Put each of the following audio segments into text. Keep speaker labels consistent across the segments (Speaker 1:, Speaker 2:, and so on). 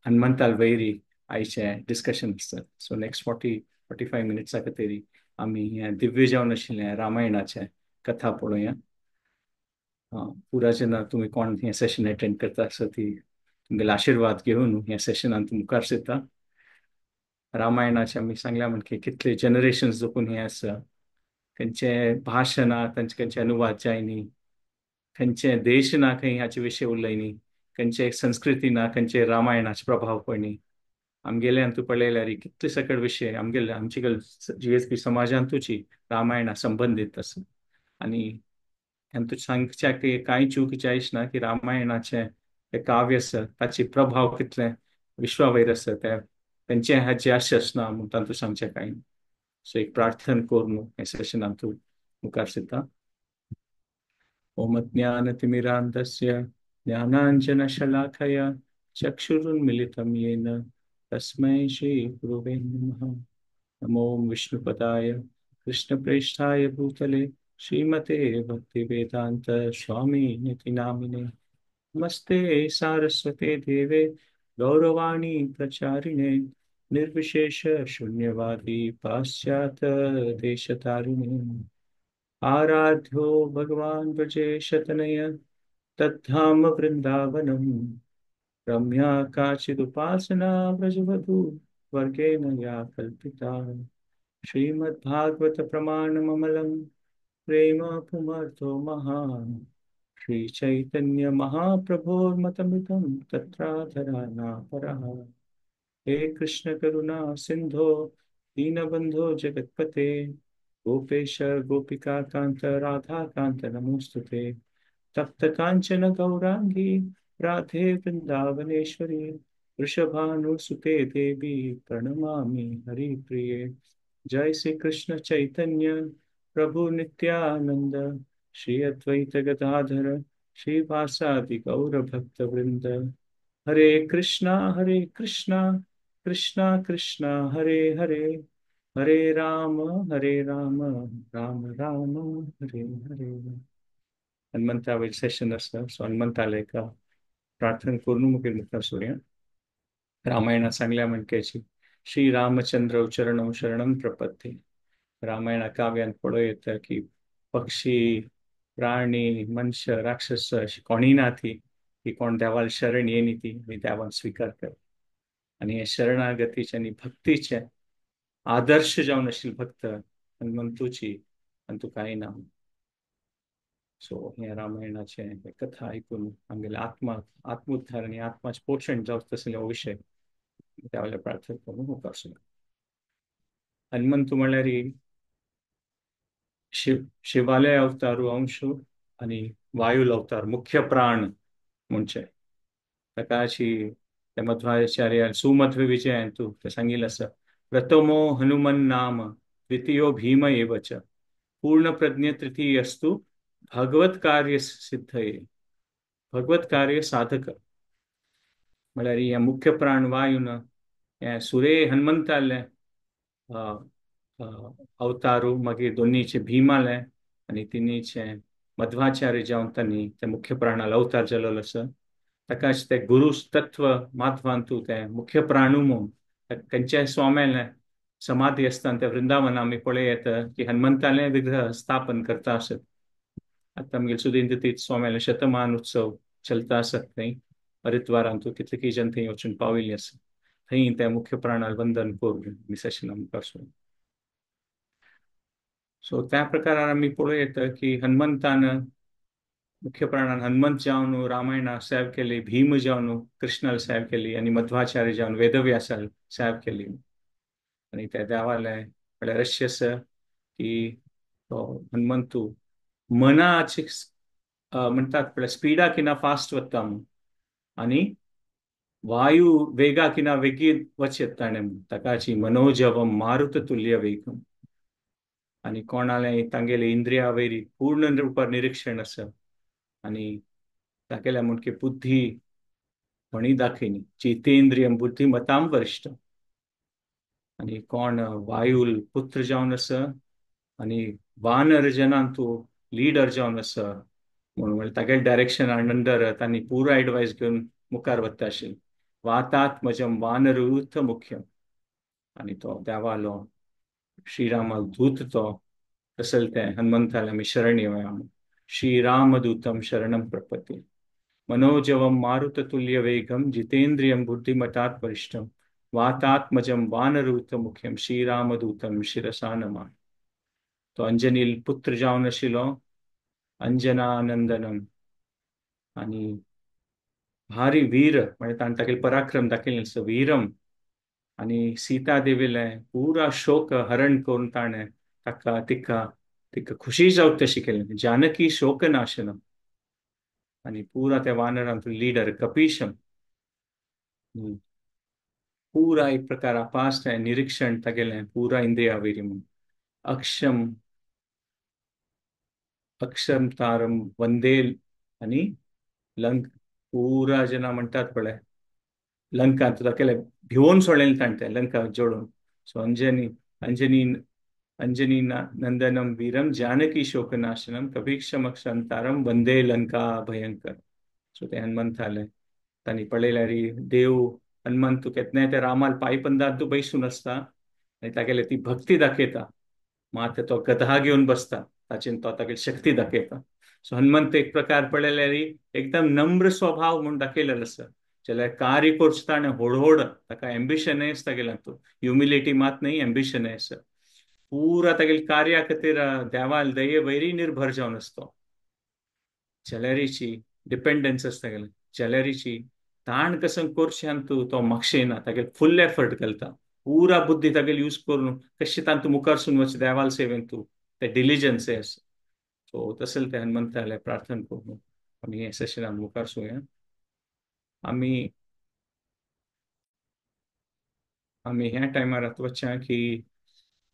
Speaker 1: हनुमंताल vary आयचें discussion आसता. So next 40-45 मिनट्सा खातीर आमी हें दिव्य जावन आशिल्लें रामायणाचें कथा पळोवया. पुरा जेन्ना तुमी कोण हें सेशन अटेंड करता आसता ती तुमगेले आशिर्वाद घेवन ह्या सेशनान तुमी मुखार सरता. रामायणाचें आमी सांगल्या म्हणजे कितले जनरेशन्स जपून हें आसा, खंयचे भाशा ना, तांचे खंयचे अनुवाद जायनी, खंयचे देश ना खंय हाचे विशय उलयनी, खंयचे संस्कृती ना, खंयचे रामायणाचे प्रभाव पडनी. आमगेले अंतू पळयल्यार कितले सकळ विशय आमगेले आमचे GSB समाजांतूची रामायणा संबंदीत आसा. आनी अंतू सांगच्या की कांय चूक जायच ना की रामायणाचें तें काव्य आसा ताचे प्रभाव कितले विश्वा वयर आसा, ते तेंचे हाचे आशय आसना म्हूण तांतू सांगचें कांय. सो एक प्रार्थना करून हें सेशन अंतू मुखार सरता. ओम अज्ञानतिमिरान्धस्य ज्ञानाञ्जनशलाकया चक्षुरुन्मिलितं येन तस्मै श्रीगुरुवे नमः. नमो विष्णुपदाय कृष्णप्रेष्ठाय भूतले श्रीमते भक्तिवेदांत स्वामी नामिने. नमस्ते सारस्वते देवे गौरवाणी प्रचारिणे निर्विशेष शून्यवादी पाश्चात्य देशतारिणे. आराध्यो भगवान ब्रजेशतनय तद्धाम वृंदावनम रम्या काचिदुपासना ब्रजवधू वर्गेण या कल्पिता. श्रीमद्भागवत प्रमाणममलं प्रेम पुमर्थो महान् श्री चैतन्य महाप्रभोर्मतमिदं तत्राधरानापरः. हे कृष्ण करुणा सिंधो दीनबंधो जगत्पते गोपेश गोपिका कांत राधा कांत नमोस्तुते. तप्त कांचन गौरांगी राधे वृंदावनेश्वरी वृषभानुसुते देवी प्रणमामि हरिप्रिये. जय श्री कृष्ण चैतन्य प्रभु नित्यानंद श्री अद्वैत गदाधर श्रीवासादि गौर भक्त वृंद. हरे कृष्णा कृष्णा कृष्णा हरे हरे, हरे राम राम राम हरे हरे. हनुमंता वयर सेशन आसा. सो हनुमंताला एका प्रार्थना करून मागीर मुखार सोडया. रामायणा सांगल्या म्हणक्याची श्री रामचंद्र चरणौ शरणं प्रपत्ते. रामायणा काव्यान पळोवं येता की पक्षी प्राणी मनश्य राक्षस अशी कोणी ना ती की कोण देवाल शरण येनी ती आनी देवान स्विकार कर. आनी हे शरणागतीचे आनी भक्तीचे आदर्श जावन आशिल्ले भक्त हनुमंतूची आनी तूं कांय ना. सो हें रामायणाचें कथा आयकून आमगेले आत्मा आत्मोद्धार आनी आत्माचें पोशण जावचें तसले हो विशय देवाले प्रार्थना करून मुखार सरया. हनुमंतू म्हणल्यार शिवालय अवतारू अंशु आनी वायुल अवतार मुख्य प्राण म्हणचे ताका अशी त्या मध्वाचार्य सुमध्व विजय तूं तें सांगिल्लें आसा. प्रथमो हनुमन नाम द्वितीयो भीम एव च पूर्ण प्रज्ञ तृतीयस्तु भगवत कार्य सिद्धये. भगवत कार्य साधक म्हळ्यार हें मुख्य प्राण वायून हें सुरे हनुमंतालें अवतारू मागीर दोनीचे भीमालें आनी तिनीचे मध्वाचार्य जावन तांणी ते मुख्य प्राणाल अवतार जाल्लो आसा. ताका ते गुरु तत्व माध्वांतू ते मुख्य प्राणू म्हूण खंयच्याय स्वाम्यालें समाधी आसतना ते वृंदावन आमी पळय येता की हनुमंतालें विग्रह स्थापन करता आसत. आतां आमगेले सुदींद्र तीर्थ स्वाम्यालें शतमान उत्सव चलता आसत थंय हरिद्वारांतू कितले जन थंय वचून पाविल्ली आसा. थंय ते मुख्य प्राणाल वंदन करून आमी सेशना मुखार सरून. सो त्या प्रकारान आमी पळोवं येता की हनुमंतान मुख्य प्राणान हनुमंत जावन रामायणा सेव केली, भीम जावन कृष्णाल सेव केली आनी मध्वाचार्य जावन वेदव्यासाल सेव केली. आनी त्या देवालें म्हळ्यार अशें आसा की तो हनुमंतू मनाचे म्हणटात म्हळ्यार स्पिडा किना फास्ट वता म्हूण आनी वायू वेगा किना वेगीत वचत ताणें म्हूण ताकाची मनोजवम मारुत तुल्य वेगम. आनी कोणालें तांगेले इंद्रिया वयरी पूर्ण रुपार निरिक्षण आसा आनी तागेल्या म्हण की बुद्धी कोणी दाखयनी जितेंद्रियम बुद्धिमताम वरिश्ठ. आनी कोण वायूल पुत्र जावन आसा आनी वानर जनांतू लिडर जावन आसा म्हणून म्हणल्यार तागेले डायरेक्शन अंडर तांणी पुरो एडवायस घेवन मुखार वता आशिल्लें. वातात्मजम वानरूथ मुख्यम. आनी तो देवालो श्रीरामा दूत तो तसल तें हनुमंताले आमी शरण येवया. श्रीरामदूतम शरणम प्रपत्ती. मनोजवम मारुततुल्य वेगम जितेंद्रियम बुद्धिमतात् वरिष्ठम वातात्मजम वानरूथ मुख्यम श्रीरामदूतम शिरसा नमामि. तो अंजनील पुत्र जावन आशिल्लो अंजनानंदनम आनी भारी वीर म्हणजे ताणें तागेलो पराक्रम दाखयलें आसा वीरम. आनी सीता देवीलें पुरा शोक हरण करून ताणें ताका तिका तिका खुशी जावं तशें केलें. जानकी शोकनाशनम. आनी पुरा त्या वानरांतलो लिडर कपिशम पुरा एक प्रकार अपास निरीक्षण तागेलें पुरा इंद्रिया वयरी म्हूण. अक्षम अक्षम तारम वंदेल आनी लंक पुरा जेन्ना म्हणटात पळय लंकांत तागेलें भिवोन सोडलें ताणें तें लंका जोडून. सो अंजनी अंजनी अंजनी नंदनम वीरम जानकी शोकनाशनम कपिक्षम अक्षंतारम वंदे लंका भयंकर. सो ते हनुमंताले तांणी पळयल्यार देव हनुमंत केन्नाय ते रामाल पांयपंदात तूं बैसून आसता आनी तागेले ती भक्ती दाखयता. मात तो गधा घेवन बसता ताचेन तो तागेली शक्ती दाखयता. सो हनुमंत एक प्रकार पळयल्यार एकदम नम्र स्वभाव म्हूण दाखयलेलो आसा. जाल्यार कार्य करचें ताणें होडहोड ताका एम्बिशनय आसता गेला तूं ह्युमिलिटी मात न्हय एम्बिशनय आसा. पुरा तागेले कार्या खातीर देवाल दये वयरी निर्भर जावन आसता. जाल्यारीची डिपेंडन्स आसता गेलें जाल्यारीची ताण कसं करचें आनी तूं तो मागशेना तागेले फुल एफर्ट घालता. पुरा बुद्धी तागेली यूज करून कशें तांतूं मुखार सून वच देवाल सेवेन तूं ते डिलिजन्स आसा. सो तशें ते हनुमंताले प्रार्थना करून आमी हें सेशनान मुखार सुया. आमी आमी ह्या टायमार आतां वचया की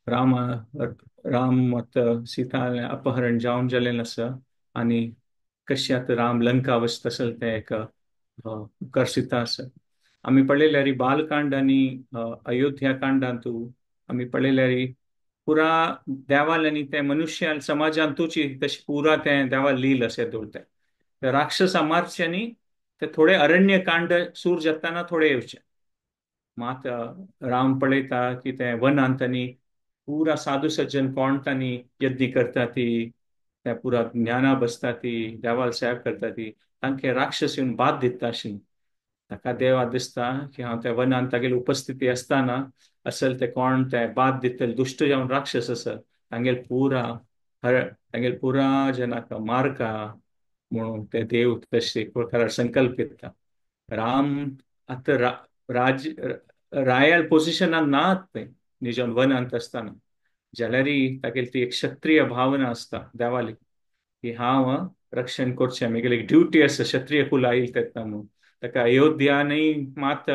Speaker 1: राम राम आतां सीता अपहरण जावन जालें आसा आनी कशें आतां राम लंका वचता तशें तें एक मुखार सीता आसा. आमी पळयल्यार बालकांड आनी अयोध्या कांडांतू आमी पळयल्यार पुरा देवाल आनी ते मनुष्य समाजांतूची तशी पुरा तें देवाल लील अशें दवरता. राक्षसा मारचे आनी ते थोडे अरण्य कांड सूर जाताना थोडे येवचे. मात राम पळयता की ते वनांत आनी पुरा साधू सज्जन कोण तांणी यज्ञ करता ती त्या पुरा ज्ञाना बसता ती देवाल सेवा करता ती तांकां राक्षस येवन बाद दिता अशी ताका देवा दिसता की हांव त्या वनांत तागेली उपस्थिती आसतना असल ते कोण ते बाद दितले दुश्ट जावन राक्षस आसत तांगेले पुरा हर तांगेले पुरा जनाक मारका म्हणून ते देव तशे एक प्रकार संकल्प घेता. राम आतां राज रायल पोजिशनान ना ते निजान वनांत आसतना जाल्यारय तागेली ती एक क्षत्रिय भावना आसता देवाली की हांव रक्षण करचें म्हगेली एक ड्युटी आसा क्षत्रिय कुल आयल तेन्ना म्हणून. ताका अयोध्या न्हय मात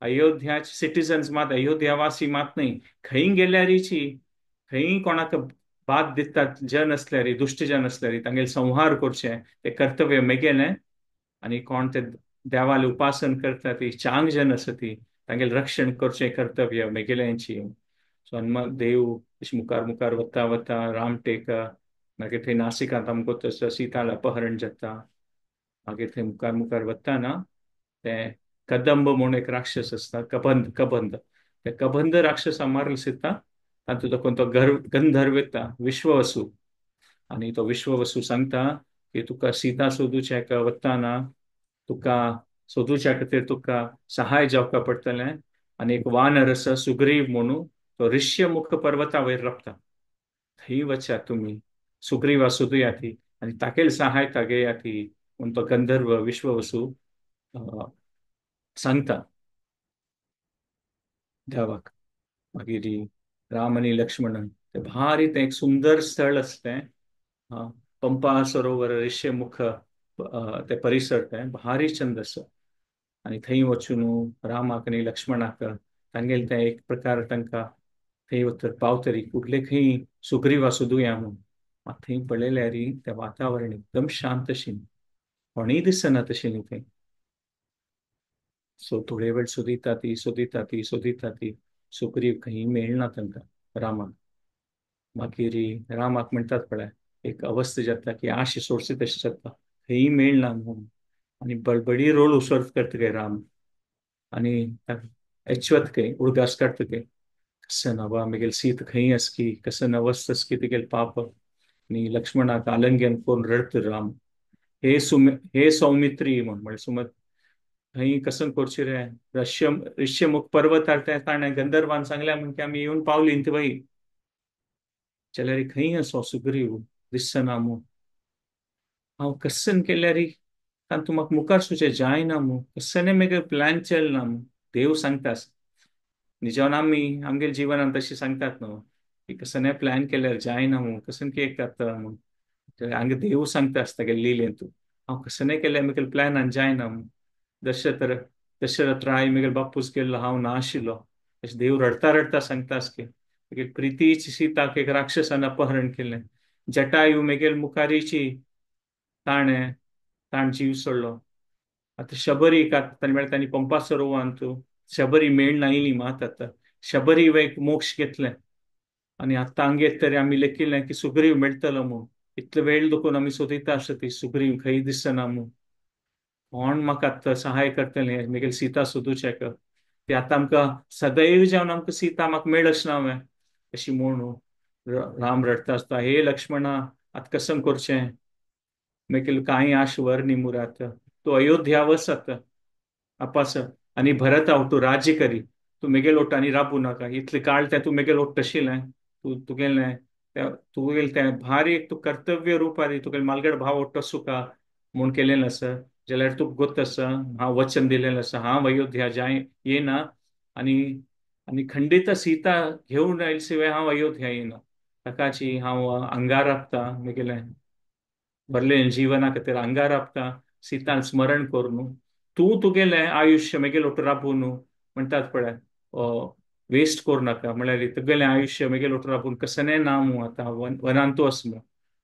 Speaker 1: अयोध्याचे सिटिजन्स मात अयोध्यावासी मात न्हय खंय गेल्यारीची खंय कोणाक बाद दितात जन आसल्यार दुश्ट जन आसल्यार तांगेले संहार करचें तें कर्तव्य म्हगेलें. आनी कोण ते देवाले उपासन करता ती चांग जन आसा ती तांगेलें रक्षण करचें कर्तव्य म्हगेल्यांची. सो हनुमान देव तशें मुखार मुखार वता वता रामटेक मागीर थंय नासिकांत आमकां तसो सीताल अपहरण जाता. मागीर थंय मुखार मुखार वतना तें कदंब म्हूण एक राक्षस आसता कबंध कबंध ते कबंध राक्षसा मारल सीता तातूंत तो कोण तो गंधर्व येता विश्ववसू. आनी तो विश्ववसू सांगता की तुका सीता सोदूच्या वतना तुका सोदूच्या खातीर तुका सहाय जावपाक पडटलें. आनी एक वानर आसा सुग्रीव म्हणून तो ऋष्यमुख पर्वता वयर रावता थंय वचात तुमी सुग्रीवा सोदुया ती आनी तागेली सहायता घेया ती म्हूण तो गंधर्व विश्ववसू सांगता देवाक. मागीर राम आनी लक्ष्मण ते भारी तें एक सुंदर स्थळ आसा तें पंपा सरोवर ऋष्यमुख ते परिसर तें भारी चंद आसा. आनी थंय वचून रामाक आनी लक्ष्मणाक तांगेलें तें एक प्रकार तांकां थंय वतर पावतरी कुठले खंय सुग्रीवा सोदुया म्हूण. मात थंय पळयल्यार तें वातावरण एकदम शांत अशें कोणूय दिसना तशें न्ही थंय. सो थोडे वेळ सोदिता ती सोदिता ती सोदिता ती सुग्रीव खंय मेळना तांकां रामाक. मागीर रामाक म्हणटात पळय एक अवस्था जाता की आश सोडची तशें जाता खंय मेळना म्हणून. आनी बडबडी रोल उसर्त करता काय राम. आनी एचवत खंय उडगास काडटा खंय कसं ना बा मेगेल सीत खंय आसकी कसं नवस्त आसकी तिगेल पाप. आनी लक्ष्मणाक आलंग्यन करून रडत राम, हे सुम हे सौमित्री म्हण म्हळ्यार सुमत थंय कसं करचें रे, ऋष्यमुख पर्वतार तें ताणें गंधर्वान सांगल्या म्हण की आमी येवन पावली न्ही बाई, जाल्यार खंय असो सुग्रीव दिसना मू, हांव कसन केल्यार तांतू म्हाका मुखार सुचें जायना मू, कसने मेगे प्लॅन चलना मू. देव सांगता निजान आमी आमगेले जिवनान तशें सांगतात न्हू की कसने प्लॅन केल्यार जायना मू, कसन कितें जाता म्हूण, हांगा देव सांगता आसता गे लिलेन तूं हांव कसने केल्यार म्हगेले प्लॅनान जायना मू. दशरथ राय म्हगेले बापूस गेल्लो हांव ना आशिल्लो, अशें देव रडता रडता सांगता आसके म्हगेले प्रितीची सीताक एक राक्षसान अपहरण केलें, जटायू म्हगेले मुखारीची ताणें ताण जीव सोडलो. आतां शबरी ताणें म्हळ्यार तांणी पंपा सरोवरांत शबरी मेळ नायली मात आतां शबरी एक मोक्ष घेतलें आनी आतां हांगेर तरी आमी लेखिल्लें की सुग्रीव मेळटलो म्हूण, इतलो वेळ दखून आमी सोदिता आसता ती सुग्रीव खंय दिसना म्हूण, कोण म्हाका आतां सहाय करतलें म्हगेली सीता सोदूचें, ती आतां आमकां सदैव जावन आमकां सीता म्हाका मेळच ना हांवें अशी म्हूण राम रडटा आसता, हे लक्ष्मणा आतां कसं करचें, म्हगेली कांय आश व्हर न्ही मुरात, तूं अयोध्या वच आतां आपास आनी भरत हांव तूं राज्य करी, तूं म्हगेले ओट्ट आनी राबू नाका, इतले काळ तें तूं म्हगेले ओट्ट आशिल्लें, तूं तुगेलें तुगेलें तें भारी एक तूं कर्तव्य रुपारी तुगेले मालगड भाव ओट्ट सुका म्हूण केलें आसा, जाल्यार तुका गोत आसा हांव वचन दिलेलें आसा, हांव अयोध्या जाय येना आनी आनी खंडीत सीता घेवन आयले शिवाय हांव अयोध्या येना, ताकाची हांव अंगार आपता म्हगेलें भरलें जिवना खातीर अंगार आपता सीतान स्मरण करून तूं तुगेलें आयुश्य म्हगेले ओट्ट राबून म्हणटात पळय वेस्ट करूं नाका, म्हळ्यार तुगेलें आयुश्य म्हगेले ओट्ट राबून कसनें ना मू आतां वनांतू वच मू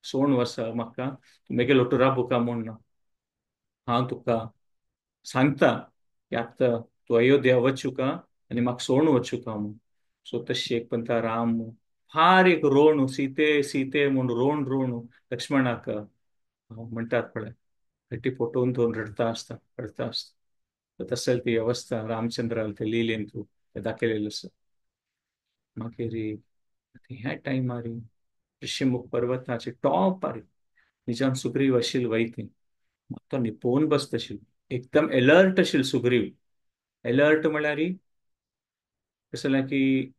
Speaker 1: सोण वच म्हाका म्हगेले ओट्ट राबूका म्हूण ना, हांव तुका सांगता की आतां तूं अयोध्या वचुका आनी म्हाका सोण वचुका म्हूण. सो तशी एक पंता राम फार एक रोण सीते सीते म्हूण रोण रोण लक्ष्मणाक म्हणटात पळय घट्टी फोटोवन धरून रडता आसता रडता आसता. तसल ती अवस्था रामचंद्राल ते लिलेन तूं ते दाखयलेलें आसा. मागीर ह्या टायमार ऋषिमुख पर्वताचे टॉपार निजान सुग्रीव आशिल्लो वय थंय, तो निपोवन बसता आशिल्लो, एकदम एलर्ट आशिल्लो सुग्रीव. एलर्ट म्हळ्यार कशें जालें की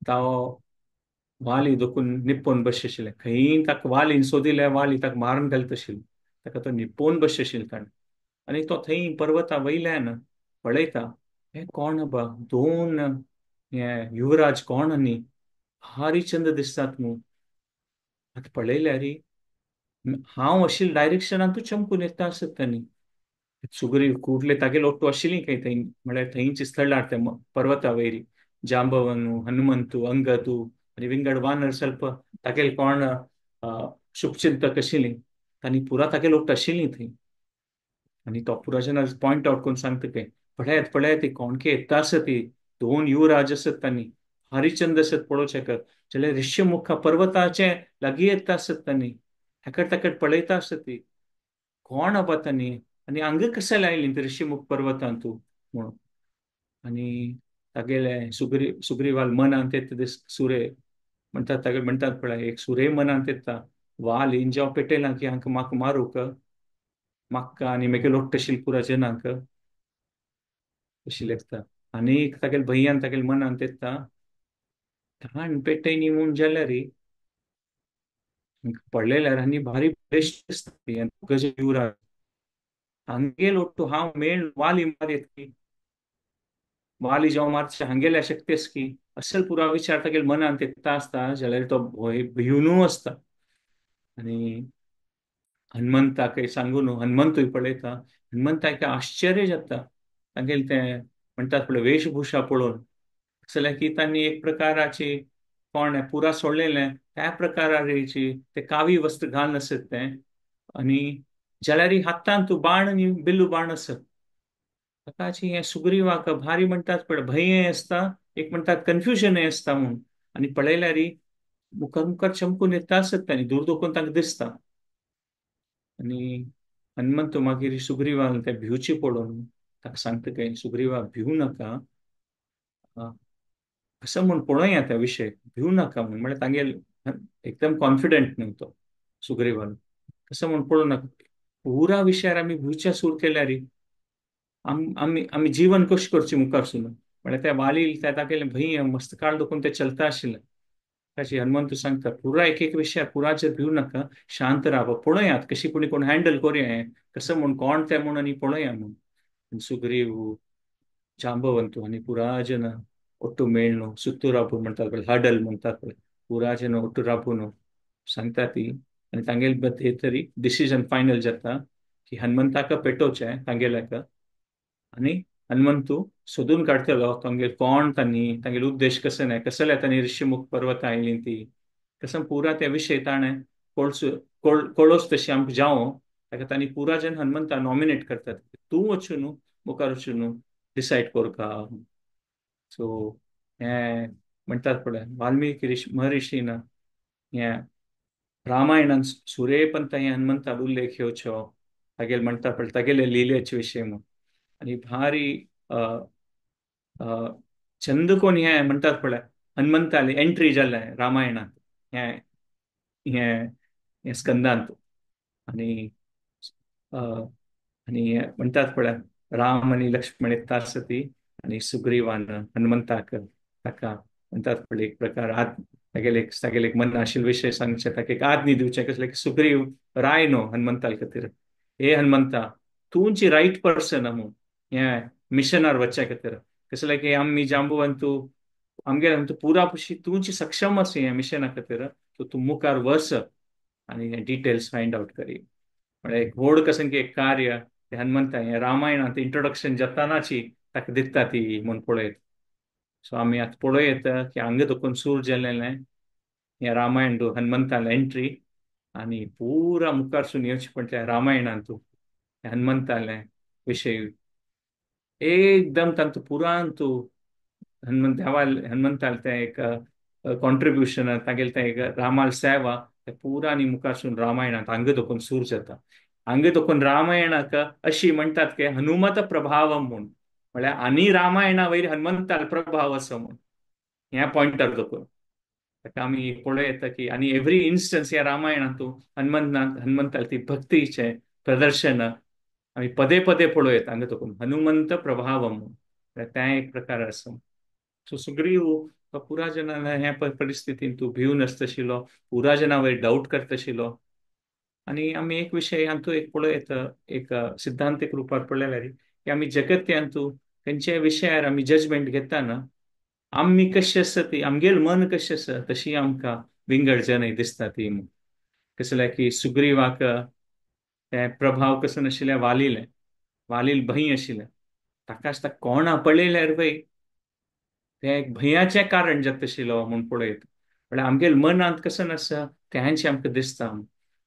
Speaker 1: तो वाली दोकून निपोवन बसचे आशिल्लें, खंय ताका वालीन सोदिलें वाली ताका मारून घालता आशिल्लो, ताका तो निपोवन बसचे आशिल्लो ताणें. आनी तो थंय पर्वता वयल्यान पळयता हे कोण बा दोन हे युवराज कोण न्ही भारी चंद दिसतात न्हू, आतां पळयल्यार हांव आशिल्ल्या डायरेक्शनान तूं चमकून येता आसत तांणी. सुग्रीव कुडले तागेले ओट्टू आशिल्ली खंय थंय म्हळ्यार थंयची स्थळार ते पर्वता वयरी जांबवनु हनुमंतू अंगदू आनी विंगड वानर ಸ್ವಲ್ಪ तागेले कोण शुभचिंतक आशिल्ली तांणी पुरा तागेले ओट्टू आशिल्ली थंय. आनी तो पुरा जेन्ना पॉयंट आवट करून सांगता खंय पळयात पळयात ती कोण के येता आसत ती दोन युवराज आसत तांणी हरिचंद आसत पळोवचें जाल्यार ऋष्यमुखा पर्वताचे लागीं येता आसत तांणी हेकड ताकड पळयता आसत ती कोण आबा तांणी आनी हांगा कशें लायली ती ऋषिमुख पर्वतांतू म्हणून. आनी तागेले सुग्रीवाल मनांत येता दीस सुरे म्हणटात तागेले म्हणटात पळय एक सुरे मनांत येता वाल इंजाव पेटयला की हांकां म्हाका मारूंक म्हाका आनी म्हगेले ओट्ट आशिल्ले पुरा जनांक अशी लेखता. आनी तागेले भंयान तागेले मनांत येता धाण पेटयनी म्हूण जाल्यार पडलेल्यार आनी भारी बेश्ट दिसता गज युवराज हांगेल ओट्टू हांव मेळ वाली मारयत की वाली जेव्हा मारचे हांगेल्या शक्तेस की असल पुरा विचार तागेले मनांत येता आसता जाल्यार तो भंय भिवनू आसता. आनी हनुमंताकय सांगून हनुमंतूय पळयता हनुमंताक आश्चर्य जाता तागेले तें म्हणटात पळय वेशभूषा पळोवन जाल्यार की तांणी एक प्रकाराची कोण पुरा सोडलेलें त्या प्रकाराची ते कावी वस्त्र घालून आसत तें आनी जाल्यार हातांत बाण आनी बिल्लू बाण आसत ताकाची हें सुग्रीवाक भारी म्हणटात पळय भंय आसता एक म्हणटात कन्फ्युजनय आसता म्हूण. आनी पळयल्यार मुखार मुखार चमकून येता आसत आनी दूर दोकून तांकां दिसता. आनी हनुमंत मागीर सुग्रीवान ते भिवची पडून ताका सांगता काय सुग्रीवा भिवू नाका, कसं म्हूण पळोवया त्या विशय, भिवू नाका म्हूण. म्हळ्यार तांगेल एकदम कॉन्फिडंट न्हू तो सुग्रीवान, कसं म्हूण पळोवं नाका, पुरा विशयार आमी भिवच्या सूर केल्यार आमी आमी जीवन कशें करचें मुखार सून. म्हळ्यार त्या वालील त्या तागेलें भंय मस्त काळ दुखून ते चलता आशिल्लें. ताची हनुमंत सांगता पुरा एक एक विशयार पुराचेर भिवू नाका, शांत राव, पळोवयात कशी कोणी कोण हँडल करुया हें, कसं म्हूण कोण तें म्हूण आनी पळोवया म्हूण. सुग्रीव जांबवंतू आनी पुरा जन ಒಟ್ಟು ಮೇಳ್ನು सुत्तू राबू म्हणटात पळय, हडल म्हणटात पळय, पुरा जन ಒಟ್ಟು राबून सांगता ती. आनी तांगेले मध्य तरी डिसिजन फायनल जाता की हनुमंताक पेटोवचें तांगेल्याक, आनी हनुमंतू सोदून काडटलो तांगेल कोण तांणी, तांगेलो उद्देश कसो न्हय, कसल्या तांणी ऋषीमुख पर्वतां आयलीं ती, कसं पुरा त्या विशय ताणें कळोस तशी आमकां जावं ताका तांणी पुरा जन हनुमंता नॉमिनेट करतात, तूं वचून मुखार वचून डिसायड करका. सो हें म्हणटात पळय वाल्मिकी ऋषी महर्षीन हें रामायणान सुरेपंत हें हनुमंता उल्लेख येवचो तागेले म्हणटा पळय तागेले लिलेचे विशय म्हूण. आनी भारी चंद कोण हें म्हणटात पळय हनुमंताली एंट्री जालें रामायणांत हें हें स्कंदांत. आनी आनी म्हणटात पळय राम आनी लक्ष्मण येता आसा ती आनी सुग्रीवान हनुमंताक ताका म्हणटात पळय एक प्रकार तागेले तागेले एक मन आशिल्ले विशय सांगचे, ताका एक आज्ञा दिवचें कसलें की सुग्रीव राय न्हू हनुमंताल खातीर, हे हनुमंता तूंची रायट पर्सन म्हूण हें मिशनार वचच्या खातीर, कसलें की आमी जांबुवंतू आमगेले आमचो पुरा पशी तूंची सक्षम आसा ह्या मिशना खातीर, सो तूं मुखार वच आनी हे डिटेल्स फायंड आवट करी. म्हळ्यार एक व्हड कसं की एक कार्य ते हनुमंता हें रामायणांत इंट्रोडक्शन जातानाची ताका दिता ती म्हूण पळयत. सो आमी आतां पळोवयेत की हांगा देखून सूर जालेलें हें रामायण हनुमंतालें एंट्री आनी पुरा मुखारसून येवचें पडलें रामायणांतू हनुमंतालें विशय एकदम तांतू पुरांतू हनुमंत देवाल हनुमंतालें तें एक कॉन्ट्रिब्युशन तागेलें तें एक रामाल सेवा तें पुरा आनी मुखारसून रामायणांत हांगा देखून सूर जाता. हांगा देखून रामायणाक अशी म्हणटात की हनुमत प्रभाव म्हूण, म्हळ्यार आनी रामायणा वयर हनुमंताल प्रभाव आसा म्हूण ह्या पॉयंटार देखून ताका आमी पळोवं की आनी एवरी इन्स्टन्स ह्या रामायणांतू हनुमंताल ती भक्तीचें प्रदर्शन आमी पदे पदे पळोवं हांगा देखून हनुमंत प्रभाव म्हूण, तें एक प्रकार आसा. सो सुग्रीव पुरा जनां ह्या परिस्थितीन तूं भिवन आसताशिल्लो, पुरा जनां वयर डावट करताशिल्लो. आनी आमी एक विशय हातूंत एक पळोवं एक सिद्धांतीक रुपार पळयल्यार की आमी जगत्यांतू खंयच्याय विशयार आमी जजमेंट घेताना आमी कशें आसा ती आमगेल मन कशें आसा तशी आमकां विंगड जनय दिसता ती. कसलें की सुग्रीवाक तें प्रभाव कसो नाशिल्लें वालीलें, वालील भंय आशिल्लें ताका आसता कोणा पळयल्यार वय तें एक भंयाचें कारण जाता आशिल्लो म्हूण पळयत. म्हळ्यार आमगेल मनांत कसो नासा तेंच आमकां दिसता.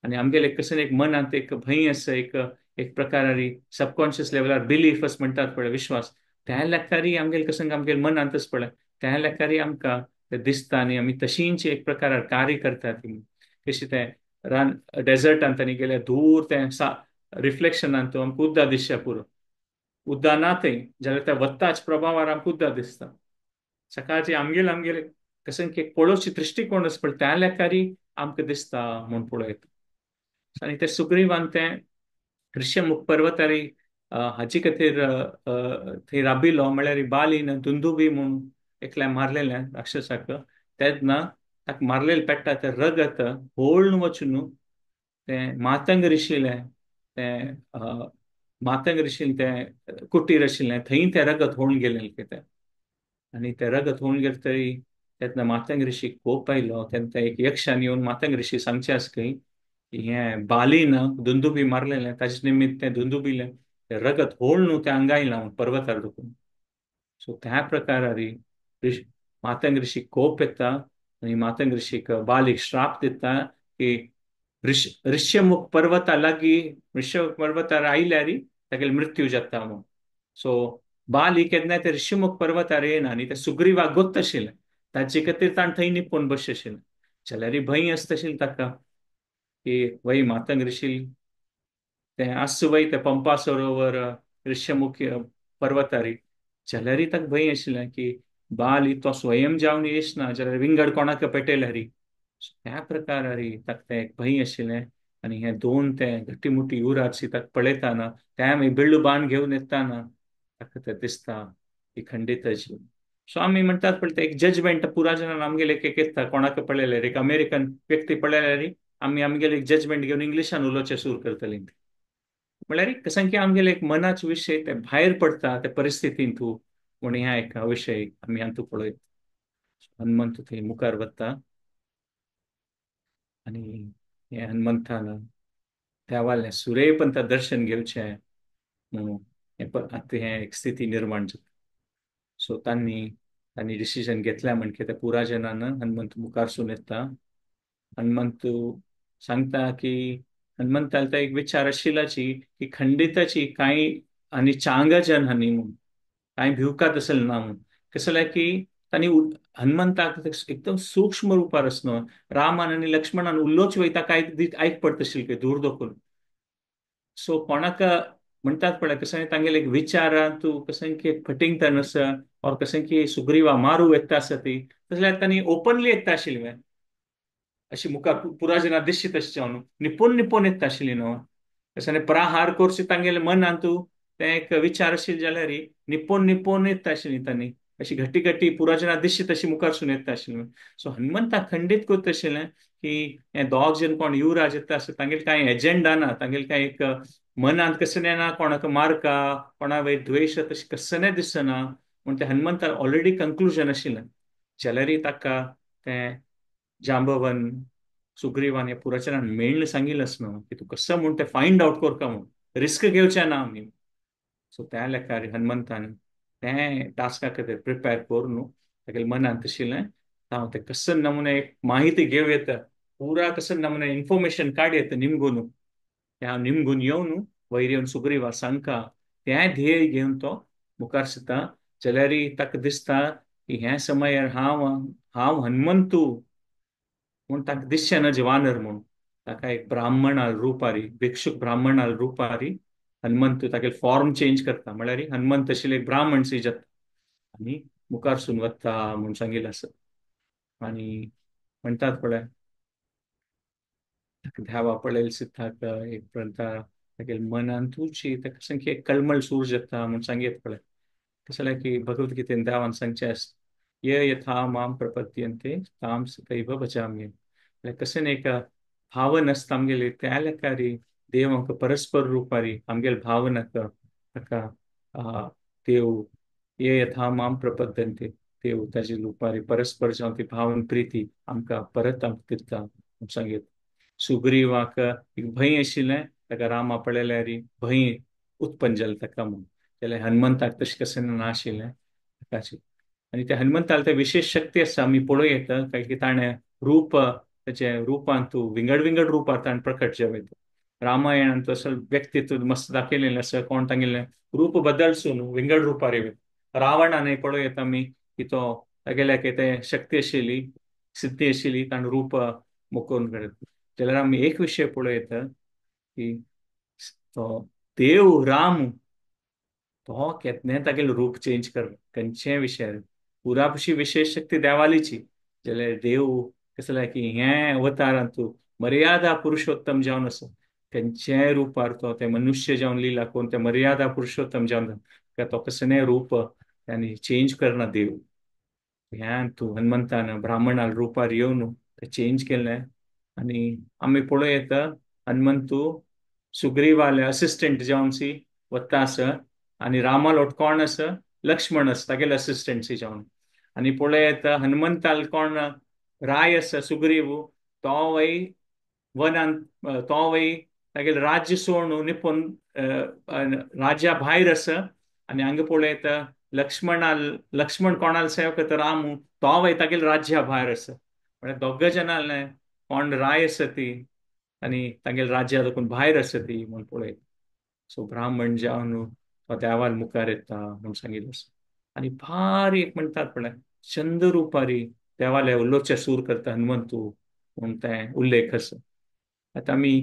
Speaker 1: आनी आमगेले कसं एक मनांत एक भंय आसा, एक एक प्रकारारी सबकॉन्शियस लेवलार बिलीफ अशें म्हणटात पळय विश्वास, त्या लेखारी आमगेले कसं आमगेले मनांतच पळय त्या लेखारी आमकां तें दिसता आनी आमी तशींच एक प्रकारार कार्य करतात. कशें तें रान डेजर्टांत आनी गेल्यार दूर तें रिफ्लेक्शनान आमकां उद्दा दिसता पुरो, उद्दा ना थंय जाल्यार त्या वत्ताच प्रभावार आमकां उद्दा दिसता. सकाळचे आमगेले आमगेले कसं की पळोवचे दृश्टिकोण आसा पळय त्या लेखारी आमकां दिसता म्हूण पळयता. आनी ते सुग्रीवान तें ऋष्यमुख पर्वतारी हाचे खातीर थंय राबिलो, म्हळ्यार बालीन दुंदुबी म्हूण एकल्या मारलेलें राक्षसाक, तेन्ना ताका मारलेलें पेट्टा तें रगत होळून वचून तें मातंग ऋषीलें तें मातंग ऋषीन तें कुटीर आशिल्लें थंय तें रगत होळून गेलें कितें. आनी तें रगत होळून गेलें तरी तेन्ना मातंग ऋषीक कोप आयलो. तेन्ना एक यक्षान येवन मातंग ऋषी सांगचें आसा खंय हें बालीन दुंदुबी मारलेलें ताजे निमित्त तें दुंदुबीलें तें रगत होळून तें हांगा आयलां पर्वतार दुखून. सो त्या प्रकारारी मातंग ऋषीक कोप येता आनी मातंग ऋषीक बालीक श्राप दिता की ऋष्यमुख पर्वता लागीं ऋष्यमुख पर्वतार आयल्यार तागेलो मृत्यू जाता म्हूण. सो बाली केन्ना ते ऋष्यमुख पर्वतार येना आनी ते सुग्रीवाक गोत्त आशिल्लें ताचे खातीर ताणें थंय निपून बसचें आशिल्लें. जाल्यार भंय आसता आशिल्लें ताका की वय मातंग ऋषी तें आसू वय तें पंपा सरोवर ऋष्यमुख पर्वतारी जाल्यारय ताका भंय आशिल्लें की बाल तो स्वयं जावन येश ना जाल्यार विंगड कोणाक पेटयल्यारी ह्या प्रकारारी ताका तें एक भंय आशिल्लें. आनी हे दोन ते घट्टी युवराज सीताक पळयताना ते मागीर बिळ्ळू बाण घेवन येताना ताका तें दिसता की खंडीतच. सो आमी म्हणटात पळय एक जजमेंट पुरा जणान आमगेले एक येता कोणाक पळयल्यार एक अमेरिकन व्यक्ती पळयल्यार आमी आमगेले एक जजमेंट घेवन इंग्लिशान उलोवचें सुरू करतली. म्हळ्यार कशें की आमगेले एक मनाचे विशय ते भायर पडटा ते परिस्थितींत म्हूण ह्या एका विशय आमी हातूंत पळयत. हनुमंत थंय मुखार वता आनी हे हनुमंतान देवालें सुरेपंता दर्शन घेवचें म्हणून आतां हें एक स्थिती निर्माण जाता. सो तांणी तांणी डिसिजन घेतल्या म्हणके त्या पुरा जनान हनुमंत मुखारसून येता. हनुमंत सांगता की हनुमंताल तो एक विचार आशिल्लाची की खंडिताची कांय आनी चांगजन हांणी म्हूण कांय भिवकात असेल ना म्हूण कसं की तांणी हनुमंताक एकदम सूक्ष्म रुपार आसनो रामान आनी लक्ष्मणान उल्लोच वयता काय आयक पडटा आशिल्लें की दूर दखून. सो कोणाक म्हणटात पळय कशें तांगेले एक विचारान तूं कशें की फटिंगतान आसा और कशें की सुग्रीवा मारू येता आसा ती तसल्यार तांणी ओपनली येता आशिल्लें अशी मुखार पुरा जना दिसची तशें जावन निपून निपून येता आशिल्ली न्हू. कशें प्रहार करचे तांगेले मनान तूं तें एक विचार आशिल्ले जाल्यार निपून निपून येता आशिल्ली तांणी अशी घट्टी घट्टी पुरा जना दिसची तशी मुखारसून येता आशिल्लें. सो हनुमंता खंडीत करता आशिल्लें की हे दोग जण कोण युवराज येता आसता तांगेले कांय एजेंडा ना तांगेले कांय एक मनांत कसलें ना कोणाक मारका कोणा वयर द्वेश तशें कसलें दिसना म्हूण तें हनुमंताक ऑलरेडी कंक्लुजन आशिल्लें. जाल्यारय ताका तें जांबवन सुग्रीवान ह्या पुराचरान मेळ्ळें सांगिल्लें आसा न्हू की तूं कसो म्हूण तें फायंड आवट करता म्हूण रिस्क घेवचें ना आमी. सो त्या लेखार हनुमंतान तें टास्का खातीर प्रिपेर करून तागेल्या मनांत आशिल्लें हांव तें कसं नमुने एक माहिती घेवं येता पुरा कसं नमुने इन्फॉर्मेशन काड येता निमगून तें हांव निमगून येवन वयर येवन सुग्रीवा सांगका तें ध्येय घेवन तो मुखार सरता. जाल्यारय ताका दिसता की ह्या समयार हांव हांव हनुमंतू म्हूण ताका दिसचें ना वानर म्हूण ताका एक ब्राह्मणाल रुपारी भिक्षुक ब्राह्मणाल रुपारी हनुमंत तागेले फॉर्म चेंज करता म्हळ्यार हनुमंत आशिल्ले एक ब्राह्मण सी जाता आनी मुखारसून वता म्हूण सांगिल्लें आसा. आनी म्हणटात पळय धावा पळयल सिद्धार्थ एक प्रंता तागेले मनांतूची ताका सामकी एक कळमळ सूर जाता म्हूण सांगीत पळय कसलें की भगवद्गीतेन देवान सांगचें आसता ये यथा माम प्रपद्यन्ते ताम तथैव भजाम्यहम्. म्हळ्यार कशें एक भावन आसता आमगेली त्या लेखारी देव आमकां परस्पर रुपारी आमगेले भावनाक ताका देव ये यथा माम प्रपद्यन्ते देव ताजे रुपारी परस्पर जावन ती भावन प्रिती आमकां परत आमकां दिता म्हूण सांगीत. सुग्रीवाक एक भंय आशिल्लें ताका रामा पळयल्यार भंय उत्पन्न जालें ताका म्हूण जाल्यार हनुमंताक तशें कशें नाशिल्लें ताकाची. आनी त्या हनुमंताक ते विशेश शक्ती आसा आमी पळोवं येता कारण की ताणें रूप ताचें रुपांत विंगड विंगड रुपार ताणें प्रकट जावं येता. रामायणांत असो व्यक्तित्व मस्त दाखयलेलें आसा कोण तांगेलें रूप बदलसून विंगड रुपार येवं. रावणानय पळोवं येता आमी की तो तागेल्या तें शक्ती आशिल्ली सिद्धी आशिल्ली ताणें रूप मोखून काडत. जाल्यार आमी एक विशय पळोवं येता की तो देव राम तो केन्नाय तागेलें रूप चेंज कर खंयचेय विशयार पुरापशी विशेश शक्ती देवालीची. जाल्यार देव कसलें की हें अवतारांत मर्यादा पुरुषोत्तम जावन आसा खंयच्याय रुपार तो ते मनुष्य जावन लिला करून ते मर्यादा पुरुषोत्तम जावन तो कसलें रूप आनी चेंज करना देव. ह्या तूं हनुमंतान ब्राह्मणाल रुपार येवन तें चेंज केलें. आनी आमी पळोवं येता हनुमंतू सुग्रीवाले असिस्टंट जावन सी वता आसा आनी रामालोट कोण आसा लक्ष्मण आसा तागेले असिस्टंट सी जावन. आनी पळोवं येता हनुमंताल कोण राय आसा सुग्रीव तो वय वनांत तो वय तागेले राज्य सोडून निपून राज्या भायर आसा. आनी हांगा पळोवं येता लक्ष्मणाल लक्ष्मण कोणाल सेवा करता रामू तो वय तागेले राज्या भायर आसा. म्हळ्यार दोग जाणां कोण राय आसा ती आनी तांगेले राज्या देखून भायर आसा ती म्हूण पळयता. सो ब्राह्मण जावन तो देवाल मुखार येता म्हूण सांगिल्लें आसा. आनी भारी एक म्हणटात पळय चंद रुपारी देवाले उलोवचे सूर करता हनुमंतू म्हूण तें उल्लेख आसा. आतां आमी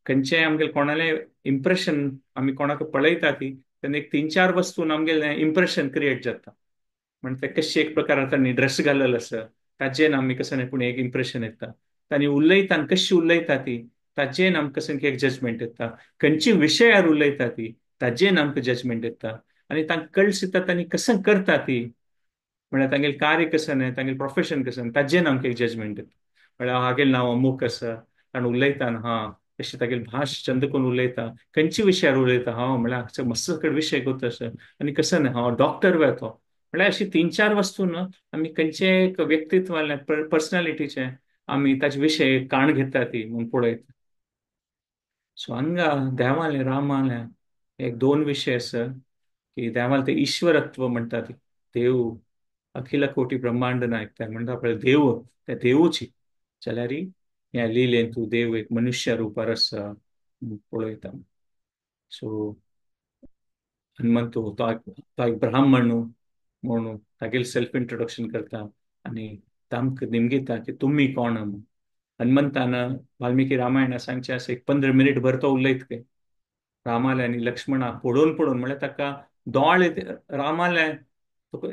Speaker 1: खंयचेय आमगेले कोणालें इम्प्रेशन आमी कोणाक पळयता ती तेन्ना एक 3-4 वस्तून आमगेलें इम्प्रेशन क्रिएट जाता. म्हणजे ते कशी एक प्रकार तांणी ड्रेस घाललेलो आसा ताजेन आमी कसं पूण एक इम्प्रेशन येता, तांणी उलयता कशी उलयता ती ताजेन आमकां कसं एक जजमेंट येता, खंयची विशयार उलयता ती ताजेन आमकां जजमेंट येता, आनी तांकां कळसिता तांणी कसं करता ती म्हळ्यार तांगेलें कार्य कसं न्हय, तांगेलें प्रोफेशन कसं, ताजेन आमकां एक जजमेंट येता. म्हळ्यार हागेलें नांव अमूक आसा, ताणें उलयता हा कशी तागेली भाश चंद कोण उलयता, खंयच्या विशयार उलयता, हांव म्हळ्यार मस्त कडेन विशय कोत्ता अशें आनी कसं न्हय हांव डॉक्टर वे तो, म्हळ्यार अशी 3-4 वस्तू न्हू आमी खंयचे एक व्यक्तित्व पर्सनॅलिटीचे आमी ताचे विशय काण घेता ती म्हूण पळयता. सो हांगा देवालें रामालें एक 2 विशय आसा की देवालें तें ईश्वरत्व म्हणटा ती, देव अखिल कोटी ब्रह्मांड नायक ते म्हणटा पळय देव, ते देवूची जाल्यार ह्या लिलेन तूं देव एक मनुष्य रुपार आसा पळयता. सो हनुमंतू तो एक ब्राह्मण म्हणून तागेलें सेल्फ इंट्रोडक्शन करता आनी तांकां निमगिता की तुमी कोण म्हणून. हनुमंतान वाल्मिकी रामायणा सांगचें आसा एक 15 मिनीट भर तो उलयत खंय रामाले आनी लक्ष्मणाक पळोवन पळोवन, म्हळ्यार ताका दोळे रामाले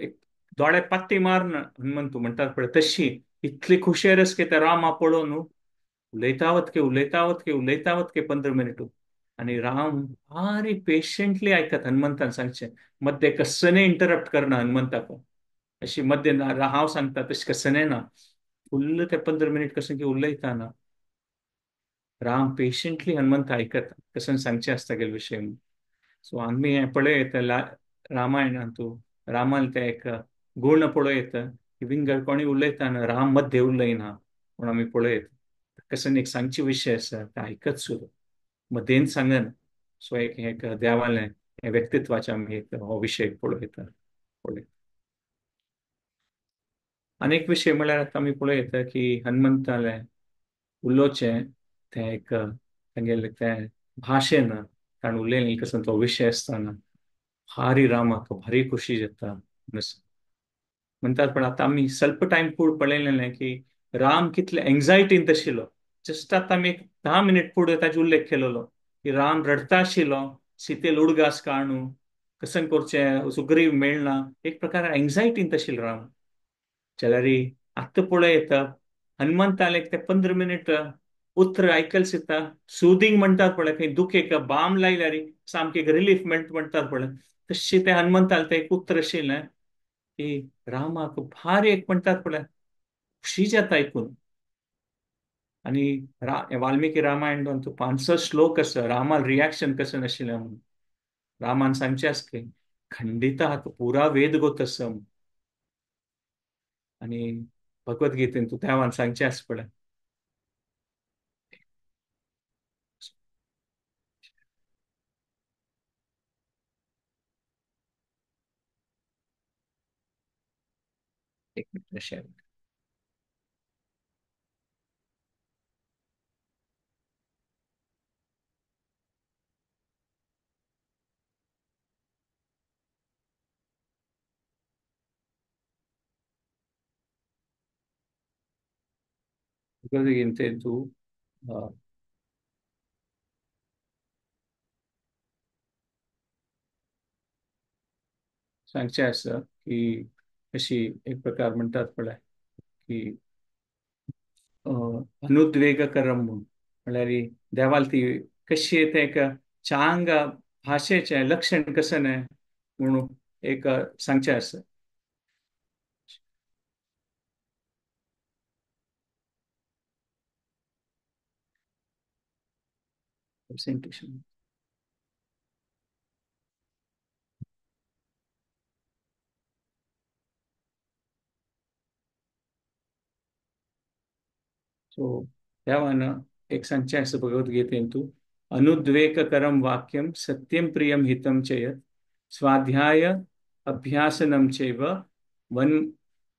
Speaker 1: एक दोळे पात्ती मारन हनुमंतू म्हणटात पळय तशी इतली खुशेर आसा की त्या रामा पळोवन उलयतावत के उलयतावत के उलयतावत के 15 मिनटू. आनी राम भारी पेशंटली आयकत हनुमंतान सांगचें, मध्य कसने इंटरप्ट करना हनुमंताक, अशी मध्य ना हांव सांगता तशें कसने ना, फुल्ल ते 15 मिनीट कसं की उलयता ना राम पेशंटली हनुमंत आयकत कसं सांगचें आसता गेले विशय. सो आमी हें पळयत रामायणांतू रामान ते एक गुण पळयत की विंगड कोणी उलयता ना राम मध्य उलयना पूण आमी पळयत कसं एक सांगचे विशय आसा ते आयकत सुद्दां मदेन सांगन. सो एक एक देवालें हें व्यक्तित्वाचें आमी एक हो विशय पळयता पळयता. आनी एक विशय म्हळ्यार आतां आमी पळयता की हनुमंतालें उलोवचें तें एक तांगेलें तें भाशेन ताणें उलयलें कसो तो विशय आसतना भारी रामाक भारी खुशी जाता म्हणटात. पण आतां आमी स्वल्प टायम फुडें पळयलें की राम कितले एंग्जायटीन आशिल्लो. जस्ट आतां आमी एक 10 मिनीट फुडें ताजो उल्लेख केलेलो की राम रडटा आशिल्लो सीतेल उडगास काणू कसं करचें सुग्रीव मेळना, एक प्रकार एंग्जायटीन आशिल्लो राम. जाल्यार आतां पळयता हनुमंताले ते 15 मिनीट उतर आयकल सीता सुदींग म्हणटात पळय, खंय दुखेक बाम लायल्यार सामकें एक रिलीफ मेळटा म्हणटात पळय, तशें तें हनुमंतालें तें एक उतर आशिल्लें की रामाक भारी एक म्हणटात पळय खुशी जाता आयकून. आनी वाल्मिकी रामायण तूं 500 श्लोक आसा रामाल रिएक्शन कसं नाशिल्लें म्हणून. रामान सांगचें आसा की खंडिता हाका पुरा वेद गोत आसा आनी भगवद्गीतेन तूं देवान सांगचें आसा पळय. एक मिनिट शेअर. भगवद्गीतेन तूं सांगचें आसा की अशी एक प्रकार म्हणटात पळय की अनुद्वेगकरम म्हूण, म्हळ्यार देवाल ती कशी तें एक चांग भाशेचें लक्षण कसं न्हय म्हणून एक सांगचें आसा. प्रेझेंटेशन सो देवान एक सांगचें आसा भगवद्गीतेन तूं अनुद्वेगकरम वाक्यम सत्यम प्रियम हितम चेयत स्वाध्याय अभ्यासनम चैव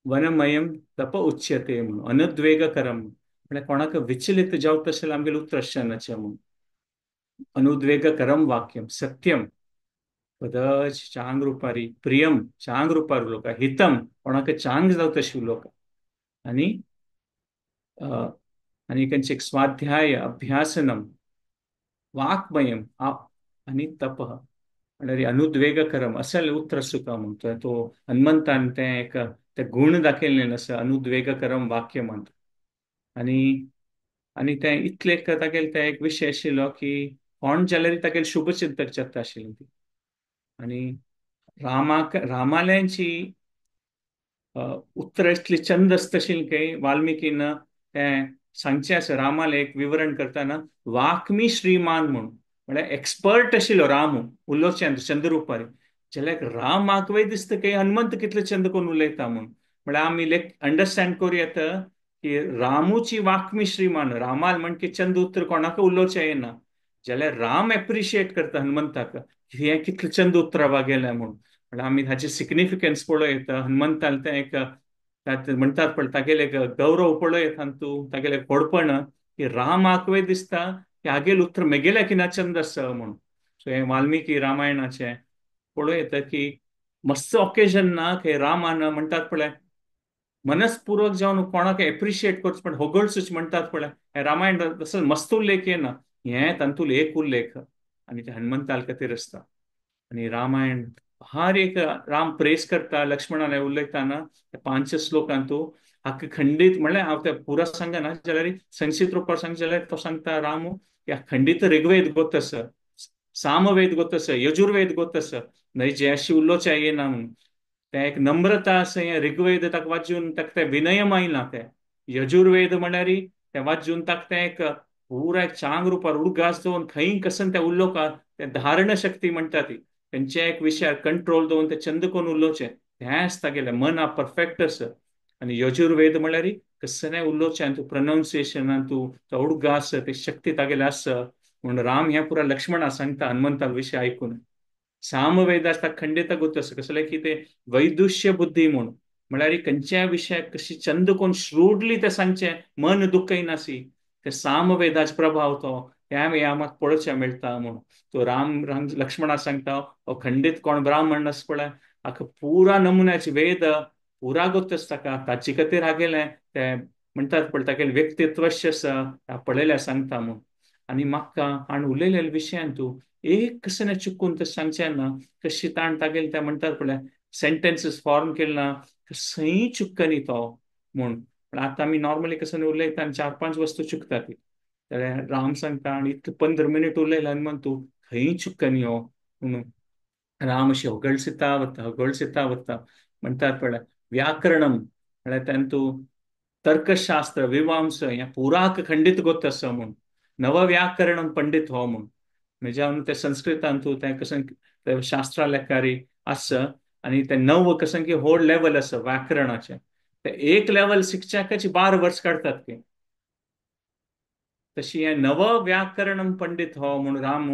Speaker 1: वनमयम तप उच्यते म्हणून. अनुद्वेगकरम म्हळ्यार कोणाक विचलित जावं तशें आमगेलें उतर आसचें म्हणून. अनुद्वेगकरम वाक्यम सत्यम पदच चांग रुपारी प्रियम चांग रुपार उलोवका हितम कोणाक चांग जावं तशें उलोवका आनी आनी खंयचें एक स्वाध्याय अभ्यासनम वाक्मयम आनी तप म्हणल्यार अनुद्वेगकरम असल उतर सुका म्हणटा तो हनुमंतान तें एक ते गुण दाखयलें आसा अनुद्वेगकरम वाक्य म्हणटा. आनी आनी तें इतलें तागेलें तें एक विशय आशिल्लो की कोण जाल्यार तागेले शुभचिंतक जाता आशिल्ली ती. आनी रामाक रामाल्यांची उतर इतली चंद आसता आशिल्ली की वाल्मिकीन तें सांगचें आसा रामालें एक विवरण करतना वाक्मी श्रीमान म्हूण, म्हळ्यार एक्सपर्ट आशिल्लो राम उलोवचें चंद्ररुपार. जाल्यार रामाक वय दिसता की हनुमंत कितले चंद कोण उलयता म्हूण. म्हळ्यार आमी लेख अंडरस्टँड करूं येता की रामूची वाक्मी श्रीमान, रामाल म्हण की चंद उतर कोणाक उलोवचें येना, जाल्यार राम एप्रिशिएट करता हनुमंताक हें कितलें चंद उतरां वागेलें म्हूण. म्हळ्यार आमी हाची सिग्निफिकन्स पळोवं येता. हनुमंतान तें एक म्हणटात पळय तागेलें एक गौरव पळोवं येता तूं तागेलें व्हडपण की रामाक वय दिसता की हागेलें उतर मेगेल्या किना चंद आसा म्हूण. सो हें वाल्मिकी रामायणाचें पळोवं येता की मस्त ऑकेजन ना की रामान म्हणटात पळय मनस्पूर्वक जावन कोणाक एप्रिशिएट करचो पण होगळसूच म्हणटात पळय हें रामायण तसो मस्त उल्लेख येना, हें तातूंत एक उल्लेख आनी ते हनुमंताल खातीर आसता. आनी रामायण हर एक राम प्रेस करता लक्ष्मणाले उल्लेखताना पांच श्लोकांतू हाका खंडीत म्हणल्यार हांव ते पुरा सांगना जाल्यार संक्षिप्त रुपार सांग जाल्यार तो सांगता रामू की खंडीत ऋग्वेद गोत आसा, सामवेद गोत आसा, यजुर्वेद गोत आसा, न्हय जे अशी उलोवचें येना म्हणून. तें एक नम्रता आसा हें ऋग्वेद ताका वाचून ताका तें विनयम आयलां. तें यजुर्वेद म्हणल्यार तें वाचून ताका तें एक पुराय चांग रुपार उडगास दवरून खंय कसन तें उलोवका तें धारण शक्ती म्हणटा ती खंयच्या एक विशयार कंट्रोल दवरून तें चंद कोन्न उलोवचें तेंच तागेलें मना परफेक्ट आसा. आनी यजुर्वेद म्हणल्यार कसलें उलोवचें आनी तूं प्रनाउन्सिएशनान तूं तो उडगास ती शक्ती तागेली आसा म्हूण राम हें पुरा लक्ष्मणा सांगता हनुमंता विशय आयकून. सामवेद आसता खंडीत गोत आसा कसलें की ते वैदुष्य बुद्धी म्हूण, म्हळ्यार खंयच्याय विशयाक कशी चंद कोण श्रूडली तें सांगचें मन दुखयनासी ते सामवेदाचो प्रभाव तो ह्या म्हाका पळोवचें मेळटा म्हूण. तो राम राम लक्ष्मणा सांगता हो खंडीत कोण ब्राह्मण आसा पळय हाका पुरा नमुन्याचे वेद पुरा गोत आसता ताका ताचे खातीर हागेलें तें म्हणटात पळय तागेलें व्यक्तित्वश आसा पळयल्यार सांगता म्हूण. आनी म्हाका आनी उलयलेल्या विशयान तूं एक कसलें चुकून तशें सांगचें ना कशी ताण तागेलें तें म्हणटात पळय सेंटेन्सीस फॉर्म केले ना कसंय चुकनी तो म्हूण. पण आतां आमी नॉर्मली कसं उलयता आनी चार पांच वस्तू चुकता ती. जाल्यार राम सांगता आनी इतले 15 मिनीट उलयला आनी म्हण तूं खंय चुकनी हो म्हणून. राम अशी होगळसिता वता होगळसिता वता म्हणटात पळय व्याकरणम म्हळ्यार तातूंत तर्कशास्त्र विवांस हें पुराक खंडीत गोत आसा म्हूण, नवव्याकरणम पंडित हो म्हूण. म्हणजे जावन ते संस्कृतांतू तें कसं ते शास्त्रा लेखारी आसा आनी ते नव कसं की व्हड लेवल आसा व्याकरणाचें, ते एक लेवल शिकच्याकाची 12 वर्स काडटात की. तशी हें नव व्याकरणम पंडित हो म्हूण राम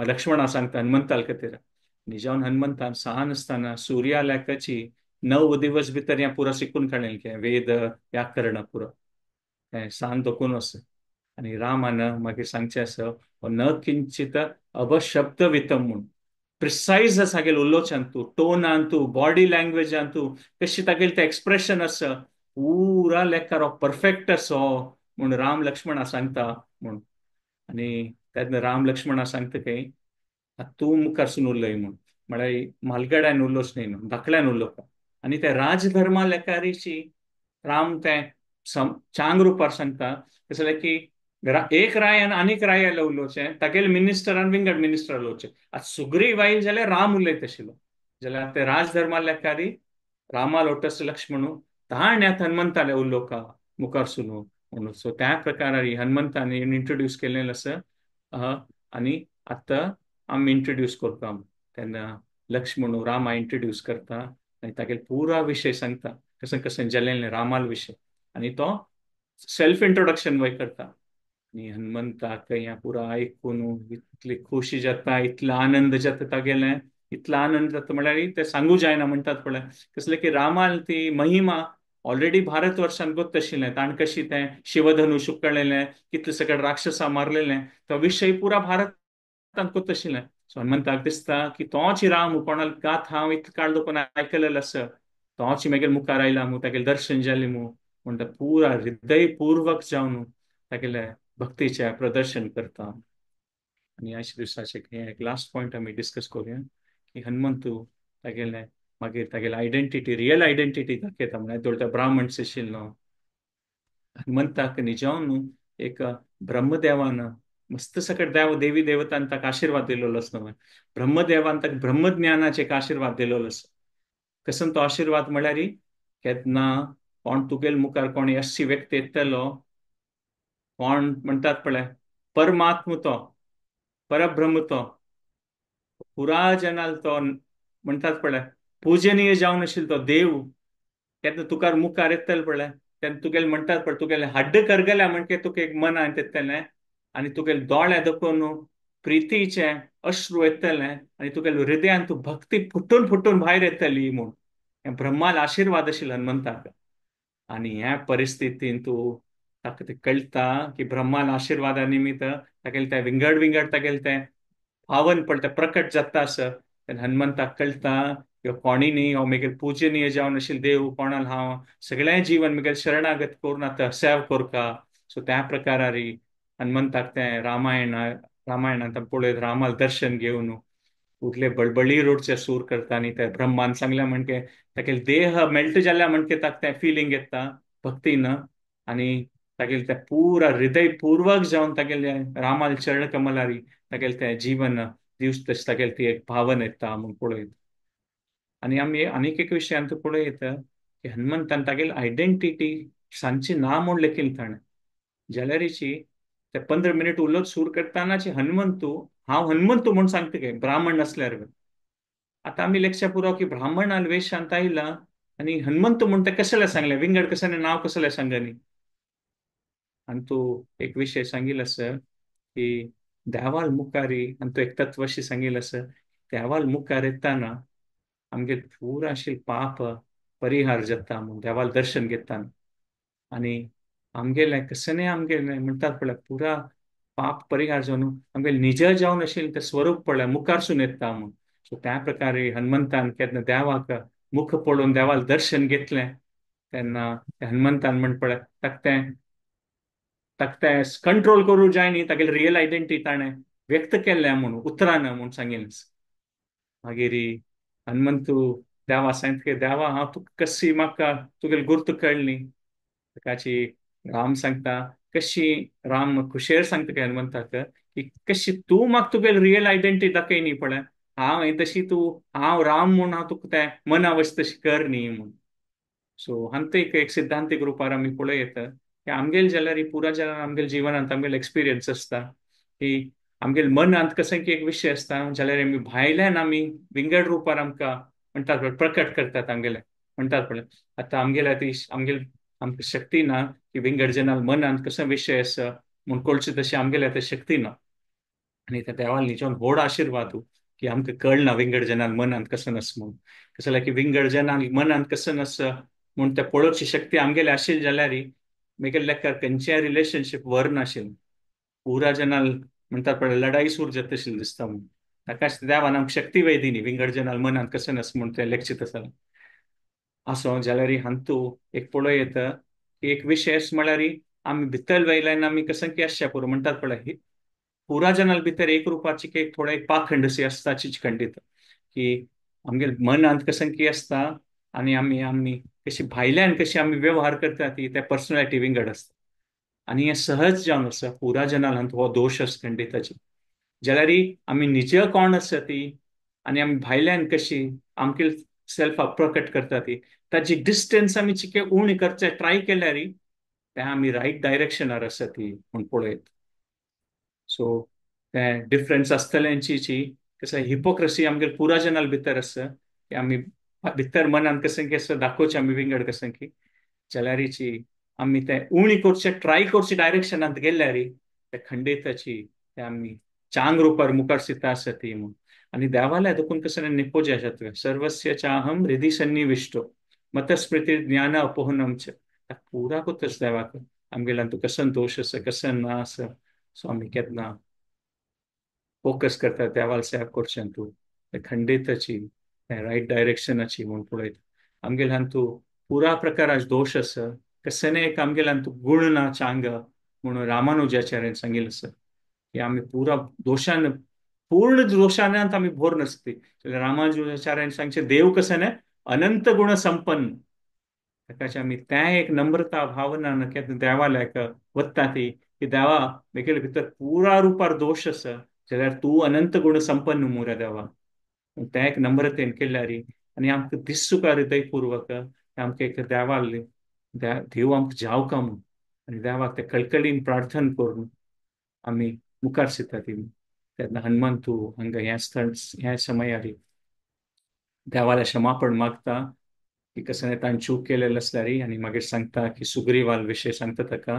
Speaker 1: लक्ष्मणा सांगता हनुमंताल खातीर. आनी जावन हनुमंतान सान आसतना सुर्या लेखाची 9 दिवस भितर हें पुरा शिकून काडलें की वेद व्याकरण पुरा हें सान दोकून आसा. आनी रामान मागीर सांगचें आसा हो न किंचित अवशब्दवितम म्हूण, प्रिसायज आसा तागेलें उलोवच्यान तूं टोनान तूं बॉडी लँग्वेजान तूं कशी तागेलें तें एक्सप्रेशन आसा पुरा लेखार हो परफेक्ट आसा म्हूण राम लक्ष्मणा सांगता म्हूण. आनी तेन्ना राम लक्ष्मणा सांगता की तूं मुखारसून उलय म्हूण, म्हळ्यार म्हालगड्यान उलोवच न्हय न्हू धाकल्यान उलोवपा. आनी ते राजधर्मा लेखारीची राम तें चांग रुपार सांगता कसलें की एक रायान आनीक रायाला उलोवचें तागेले मिनिस्टरान विंगड मिनिस्टर उलोवचें. आतां सुग्रीव आयल जाल्यार राम उलयत आशिल्लो, जाल्यार ते राजधर्मा लेखारी रामा लोटस लक्ष्मणू ताणें आतां हनुमंताले उलोवका मुखार सुनू म्हणून. सो त्या प्रकारार हनुमंतान इंट्रोड्यूस केल्लें आसा आनी आतां आमी इंट्रोड्यूस करता तेन्ना लक्ष्मणू रामा इंट्रोड्यूस करता आनी तागेले पुरा विशय सांगता कसं कसं जालें रामाल विशय आनी तो सेल्फ इंट्रोडक्शन वय करता. आनी हनुमंताक हें पुरा आयकून इतली खोशी जाता, इतलो आनंद जाता तागेलें, इतलो आनंद जाता म्हणल्यार ते सांगू जायना म्हणटात पळय कसलें की रामाल ती महिमा ऑलरेडी भारत वर्षान गोत आशिल्लें, ताणें कशी तें शिवधनुष उकळलेलें, कितले सगळे राक्षसां मारलेलें, तो विशय पुरा भारतांत गोत आशिल्लें. सो हनुमंताक दिसता की तोच राम कोणाक गाथा हांव इतलो काळ लोकांनी आयकलेलो आसा, तोच मागीर मुखार आयला मू, तागेलें दर्शन जालें मू म्हणटा पुरा हृदयपूर्वक जावन तागेलें भक्तीचें प्रदर्शन करता. आनी आयच्या दिवसाचे हे एक लास्ट पॉयंट आमी डिस्कस करुया की हनुमंतू तागेले मागीर तागेले आयडेंटिटी, रियल आयडेंटिटी दाखयता. म्हळ्यार दोळटा ब्राह्मण आशिल्लो हनुमंताक निजावन एक ब्रह्मदेवान मस्त सकट देव देवी देवतान ताका आशिर्वाद दिलेलो आसता. ब्रह्मदेवान ताका ब्रह्मज्ञानाचे एक आशिर्वाद दिलेलो आसा. कसन तो आशिर्वाद म्हळ्यार केन्ना कोण तुगेल मुखार कोण अशी व्यक्ती येतलो, कोण म्हणटात पळय परमात्म तो परब्रह्म तो पुरा जनाल तो म्हणटात पळय पूजनीय जावन आशिल्लो तो देव केन्ना तुकार मुखार येतलो पळय तेन्ना तुगेले म्हणटात पळय तुगेले हड्ड करगल्या म्हणके तुका एक मनांत येतलें आनी तुगेले दोळे दाखोवन प्रितीचे अश्रू येतले आनी तुगेले हृदयान तूं भक्ती फुटून फुटून भायर येतली म्हूण हें ब्रह्माल आशिर्वाद आशिल्लो हनुमंताक. आनी ह्या परिस्थितीन तूं ताका तें कळटा की ब्रह्माल आशिर्वादा निमित्त तागेलें तें विंगड विंगड तागेलें तें पावन पडटा प्रकट जाता आसा. तेन्ना हनुमंताक कळटा ह्यो कोणी न्ही, हो मागीर पूजनीय जावन आशिल्लो देव कोणाल हांव सगळें जीवन मागीर शरणागत करून आतां सेव करका. सो त्या प्रकारारी हनुमंताक तें रामायणांत पळयत रामाल दर्शन घेवन उठले बळबळी रोडचे सूर करता आनी ते ब्रह्मान सांगल्या म्हणके तागेले देह मेल्ट जाल्या म्हणके ताका तें फिलींग येता भक्तीन आनी तागेले तें पुरा हृदयपूर्वक जावन तागेले रामाल चरण कमलारी तागेले तें जीवन दिवस तशें तागेले ती एक भावन येता म्हूण पळयत. आनी आमी आनीक एक विशयांत पळयत की हनुमंतान तागेली आयडेंटिटी सांची ना म्हूण लेखिल्लें ताणें जाल्यारीची ते 15 मिनीट उलोवप सूर करतानाची हनुमंतू हांव हनुमंतू म्हूण सांगता काय ब्राह्मण नासल्यार. आतां आमी लेखच्या पुरो की ब्राह्मणाल वेशांत आयला आनी हनुमंतू म्हूण तें कसलें सांगलें, विंगड कसलें नांव कसलें सांगनी. आनी तूं एक विशय सांगिल्लो आसा की देवाल मुखारी आनी तूं एक तत्व अशें सांगिल्लें आसा देवाल मुखार येताना आमगेर पुरा आशिल्लें पाप परिहार जाता म्हूण देवाल दर्शन घेताना. आनी आमगेलें कसलें आमगेलें म्हणटात पळय पुरा पाप परिहार जावन आमगेलें निज जावन आशिल्लें तें स्वरूप पळय मुखारसून येता म्हूण. सो त्या प्रकारे हनुमंतान केन्ना देवाक मुख पळोवन देवाल दर्शन घेतलें तेन्ना हनुमंतान म्हण पळय ताका तें ताका तें कंट्रोल करूं जाय न्ही, तागेली रियल आयडेंटिटी ताणें व्यक्त केल्लें म्हूण उतरान म्हूण सांगिल्लें. मागीर हनुमंतू देवा सांगता देवा हांव तुका कशी म्हाका तुगेली गुर्त कळ्ळी. ताकाची राम सांगता कशी राम खुशेर सांगता काय हनुमंताक की कशी तूं म्हाका तुगेली रियल आयडेंटिटी दाखय न्ही पळय हांव हें तशी तूं हांव राम म्हूण हांव तुका तें मना वच तशी कर न्ही म्हूण. सो हांत एक सिद्धांतीक रुपार आमी पळयत की आमगेले जाल्यार पुरा जाल्यार आमगेले जिवनांत आमगेले एक्सपिरियन्स आसता की आमगेले मनांत कसो की एक विशय आसता जाल्यार आमी भायल्यान आमी विंगड रुपार आमकां म्हणटात पळय प्रकट करतात आमगेले म्हणटात पळय. आतां आमगेल्या ती आमगेले आमकां शक्ती ना की विंगड जनाल मनांत कसो विशय आसा म्हूण कळचे तशी आमगेल्या आतां शक्ती ना. आनी त्या देवान निजोन व्हड आशिर्वाद की आमकां कळना विंगड जनाल मनांत कसो नास म्हूण. कसो जाल्यार की विंगड जनाल मनांत कसो नास म्हूण त्या पळोवची शक्ती आमगेली आशिल्ली जाल्यार मागीर लेखार खंयच्याय रिलेशनशीप वर नाशिल्लें पुरा जनाल म्हणटात पळय लढाई सूर जाता आशिल्ली दिसता म्हूण. ताकाच देवान आमकां शक्ती वय दिली विंगड जनाल मनांत कसो नास म्हूण तें लेखचीत आसा. असो जाल्यार हांतू एक पळोवं येता की एक विशेश म्हळ्यार आमी भितर वयल्यान आमी कसं की आसच्या पुरो म्हणटात पळय पुरा जनाल भितर एक रुपाची एक थोडे एक पाखंड अशी आसताचीच खंडीत की आमगेले मनांत कसं की आसता आनी आमी आमी कशी भायल्यान कशी आमी व्यवहार करता ती त्या पर्सनॅलिटी विंगड आसता. आनी हें सहज जावन आसा पुरा जनालांत हो दोश आसा खंडिताची. जाल्यार आमी निज कोण आसा ती आनी आमी भायल्यान कशी आमगे सेल्फ प्रकट करता ती ताजी डिस्टन्स आमी चिके उणी करचे ट्राय केल्यार तें आमी रायट डायरेक्शनार आसा ती म्हूण पळयत. सो तें डिफरन्स आसतल्यांची कसं हिपोक्रसी आमगेर पुरा जनाल भितर आसा की आमी भितर मनान कसं की आसा दाखोवचें आमी विंगड कसं की जाल्यारीची आमी तें उणी करचे ट्राय करचे डायरेक्शनांत गेल्यार ते खंडिताची ते आमी चांग रुपार मुखार सिता आसा ती म्हूण. आनी देवाल्या देखून कसं निपोजे आसा तुवें सर्वस्य चाहम हृदय सन्निविष्टो मतस्मृती ज्ञान अपोहनम च पुरा कोतच देवाक आमगेल्यान तूं कसन दोश आसा कसन ना आसा. सो आमी केन्ना फोकस करता देवाल सेवा करचें तूं ते खंडिताची रायट डायरेक्शनाची म्हूण पळयता. आमगेल्यान तूं पुरा प्रकाराच दोश आसा कसने एक आमगेल्यान तूं गुण ना चांग म्हणून रामानुजाचार्यान सांगिल्लें आसा. की आमी पुरा दोशान पूर्ण दोशान आमी भोर नसती. रामानुजाचार्यान सांगचे देव कसं ना अनंत गुण संपन्न, ताकाचे आमी त्या एक नम्रता भावना देवाला एक वत्ता ती की देवा मेगेले भितर पुरा रुपार दोश आसा जाल्यार तूं अनंत गुण संपन्न मुरे देवा. त्या एक नम्रतेन केल्यारी आनी आमकां दिसूका हृदयपूर्वक आमकां एक देवाल देव आमकां जावका म्हूण आनी देवाक ते कळकळीन प्रार्थना करून आमी मुखार सरता ती. तेन्ना हनुमंतू हांगा ह्या स्थळ ह्या समयारी देवाला क्षमापण मागता की कसं ताणें चूक केलेलं आसल्यारी आनी मागीर सांगता की सुग्रीवाल विशय सांगता ताका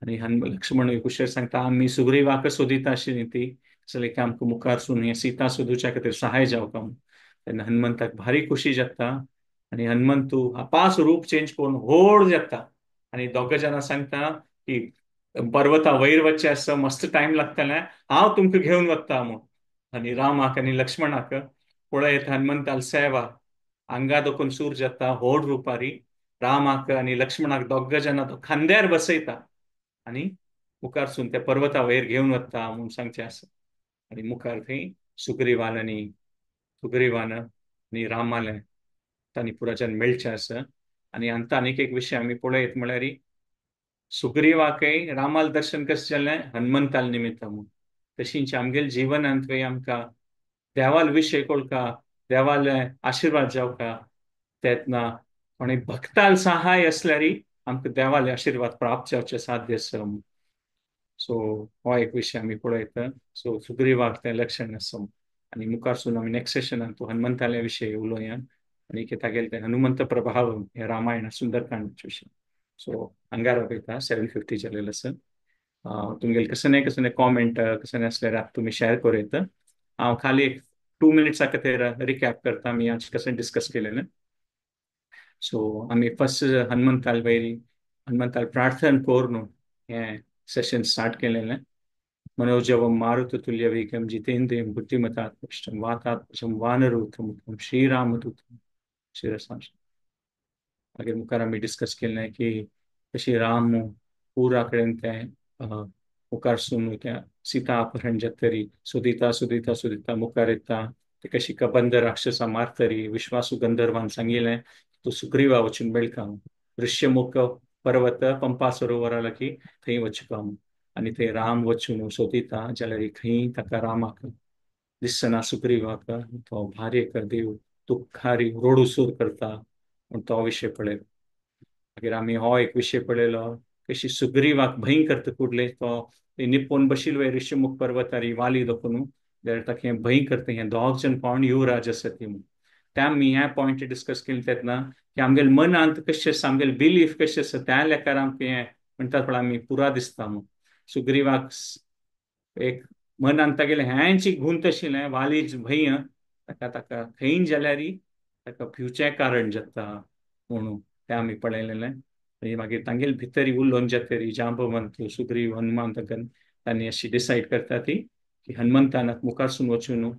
Speaker 1: आनी लक्ष्मण कुशेर सांगता आमी सुग्रीवाक सोदिता आशिल्ली ती जाल्यार की आमकां मुखार सून हें सीता सोदुच्या खातीर सहाय जावका म्हूण. तेन्ना हनुमंताक भारी खुशी जाता आनी हनुमंतू आपास रूप चेंज करून व्हड जाता आनी दोग जाणां सांगता की पर्वता वयर वचचें आसा मस्त टायम लागतलें हांव तुमकां घेवन वता म्हूण. आनी रामाक आनी लक्ष्मणाक पळयत हनुमंताल सेवा आंगा दोकून सूर जाता व्हड रुपारी रामाक आनी लक्ष्मणाक दोग जाणां तो खांद्यार बसयता आनी मुखारसून त्या पर्वता वयर घेवन वता म्हूण सांगचें आसा. आनी मुखार थंय सुग्रीवान आनी सुग्रीवान आनी रामालें तांणी पुराच्यान मेळचें आसा. आनी आतां आनीक एक विशय आमी पळयत म्हळ्यार सुग्रीवाकय रामाल दर्शन कशें जालें हनुमंताल निमित्त म्हूण. तशींच आमगेले जिवनांत आमकां देवाल विशय कोळका देवाले आशिर्वाद जावका तेन्ना कोणी भक्ताल सहाय आसल्यार आमकां देवाले आशिर्वाद प्राप्त जावचे साध्य आसा. सो हो एक विशय आमी पळयता. सो सुग्रीवाक तें लक्षण आसा. आनी मुखारसून आमी नेक्स्ट सेशनान तूं हनुमंताल्या विशय उलोवया आनी तागेले तें हनुमंत प्रभाव हे रामायण सुंदरकांडाचे विशय. सो अंगार वयता 7:50 जालेलें आसा. तुमगेले कसं कसं कॉमेंट कसं आसल्यार तुमी शेअर करूं येता. हांव खाली एक 2 मिनिट्सा खातीर रिकॅप करता आमी आज कसं डिस्कस केलेलें. सो आमी फर्स्ट हनुमंताल वयरी हनुमंताल प्रार्थना करून हें सेशन स्टार्ट केलेलें. मनोजवम मारुततुल्य वेगम जितेंद्रियं बुद्धिमतात्मष्टं वातात्मजं वानरोत्तमं श्रीरामदूतं शिरसा. मागीर मुखार आमी डिस्कस केलें की कशी राम पुरा कडेन तें मुखारसून त्या सीता अपहरण जातरी सोदिता सोदिता सोदिता मुखार येता ते कशी कबंध राक्षसा मारतरी विश्वासू गंधर्वान सांगिल्लें तूं सुग्रीवा वचून मेळका ऋष्यमुख पर्वत पंपा सरोवरा लागीं थंय वचका आनी थंय राम वचून सोदिता जाल्यार खंय ताका रामाक दिसना सुग्रीवाक तो भारी एक देव दुख्खारी रोडूसूर करता म्हूण तो विशय पळयलो. मागीर आमी हो एक विशय पळयलो कशी सुग्रीवाक भंय करता कुडले तो निपोवन बशिल्लो ऋष्यमुख पर्वतारी वाली दोखून जाल्यार ताका हें भंय करता हें दोग जण कोण युवराज आसा ती म्हूण. त्या आमी ह्या पॉयंट डिस्कस केले तेन्ना की आमगेले मनांत कशें आसा आमगेले बिलीफ कशें आसा त्या लेखार आमकां हें म्हणटात पण आमी पुरा दिसता म्हूण. सुग्रीवाक एक मनांत तागेलें हेंच गुंत आशिल्लें वालीच भंय ताका ताका खंय जाल्यार ताका भिवचें कारण जाता म्हणून तें आमी पळयलेलें. आनी मागीर तांगेले भितर उलोवन जातरी जांबवंत सुग्रीव हनुमान तांणी अशी डिसायड करता ती की हनुमंतान मुखारसून वचून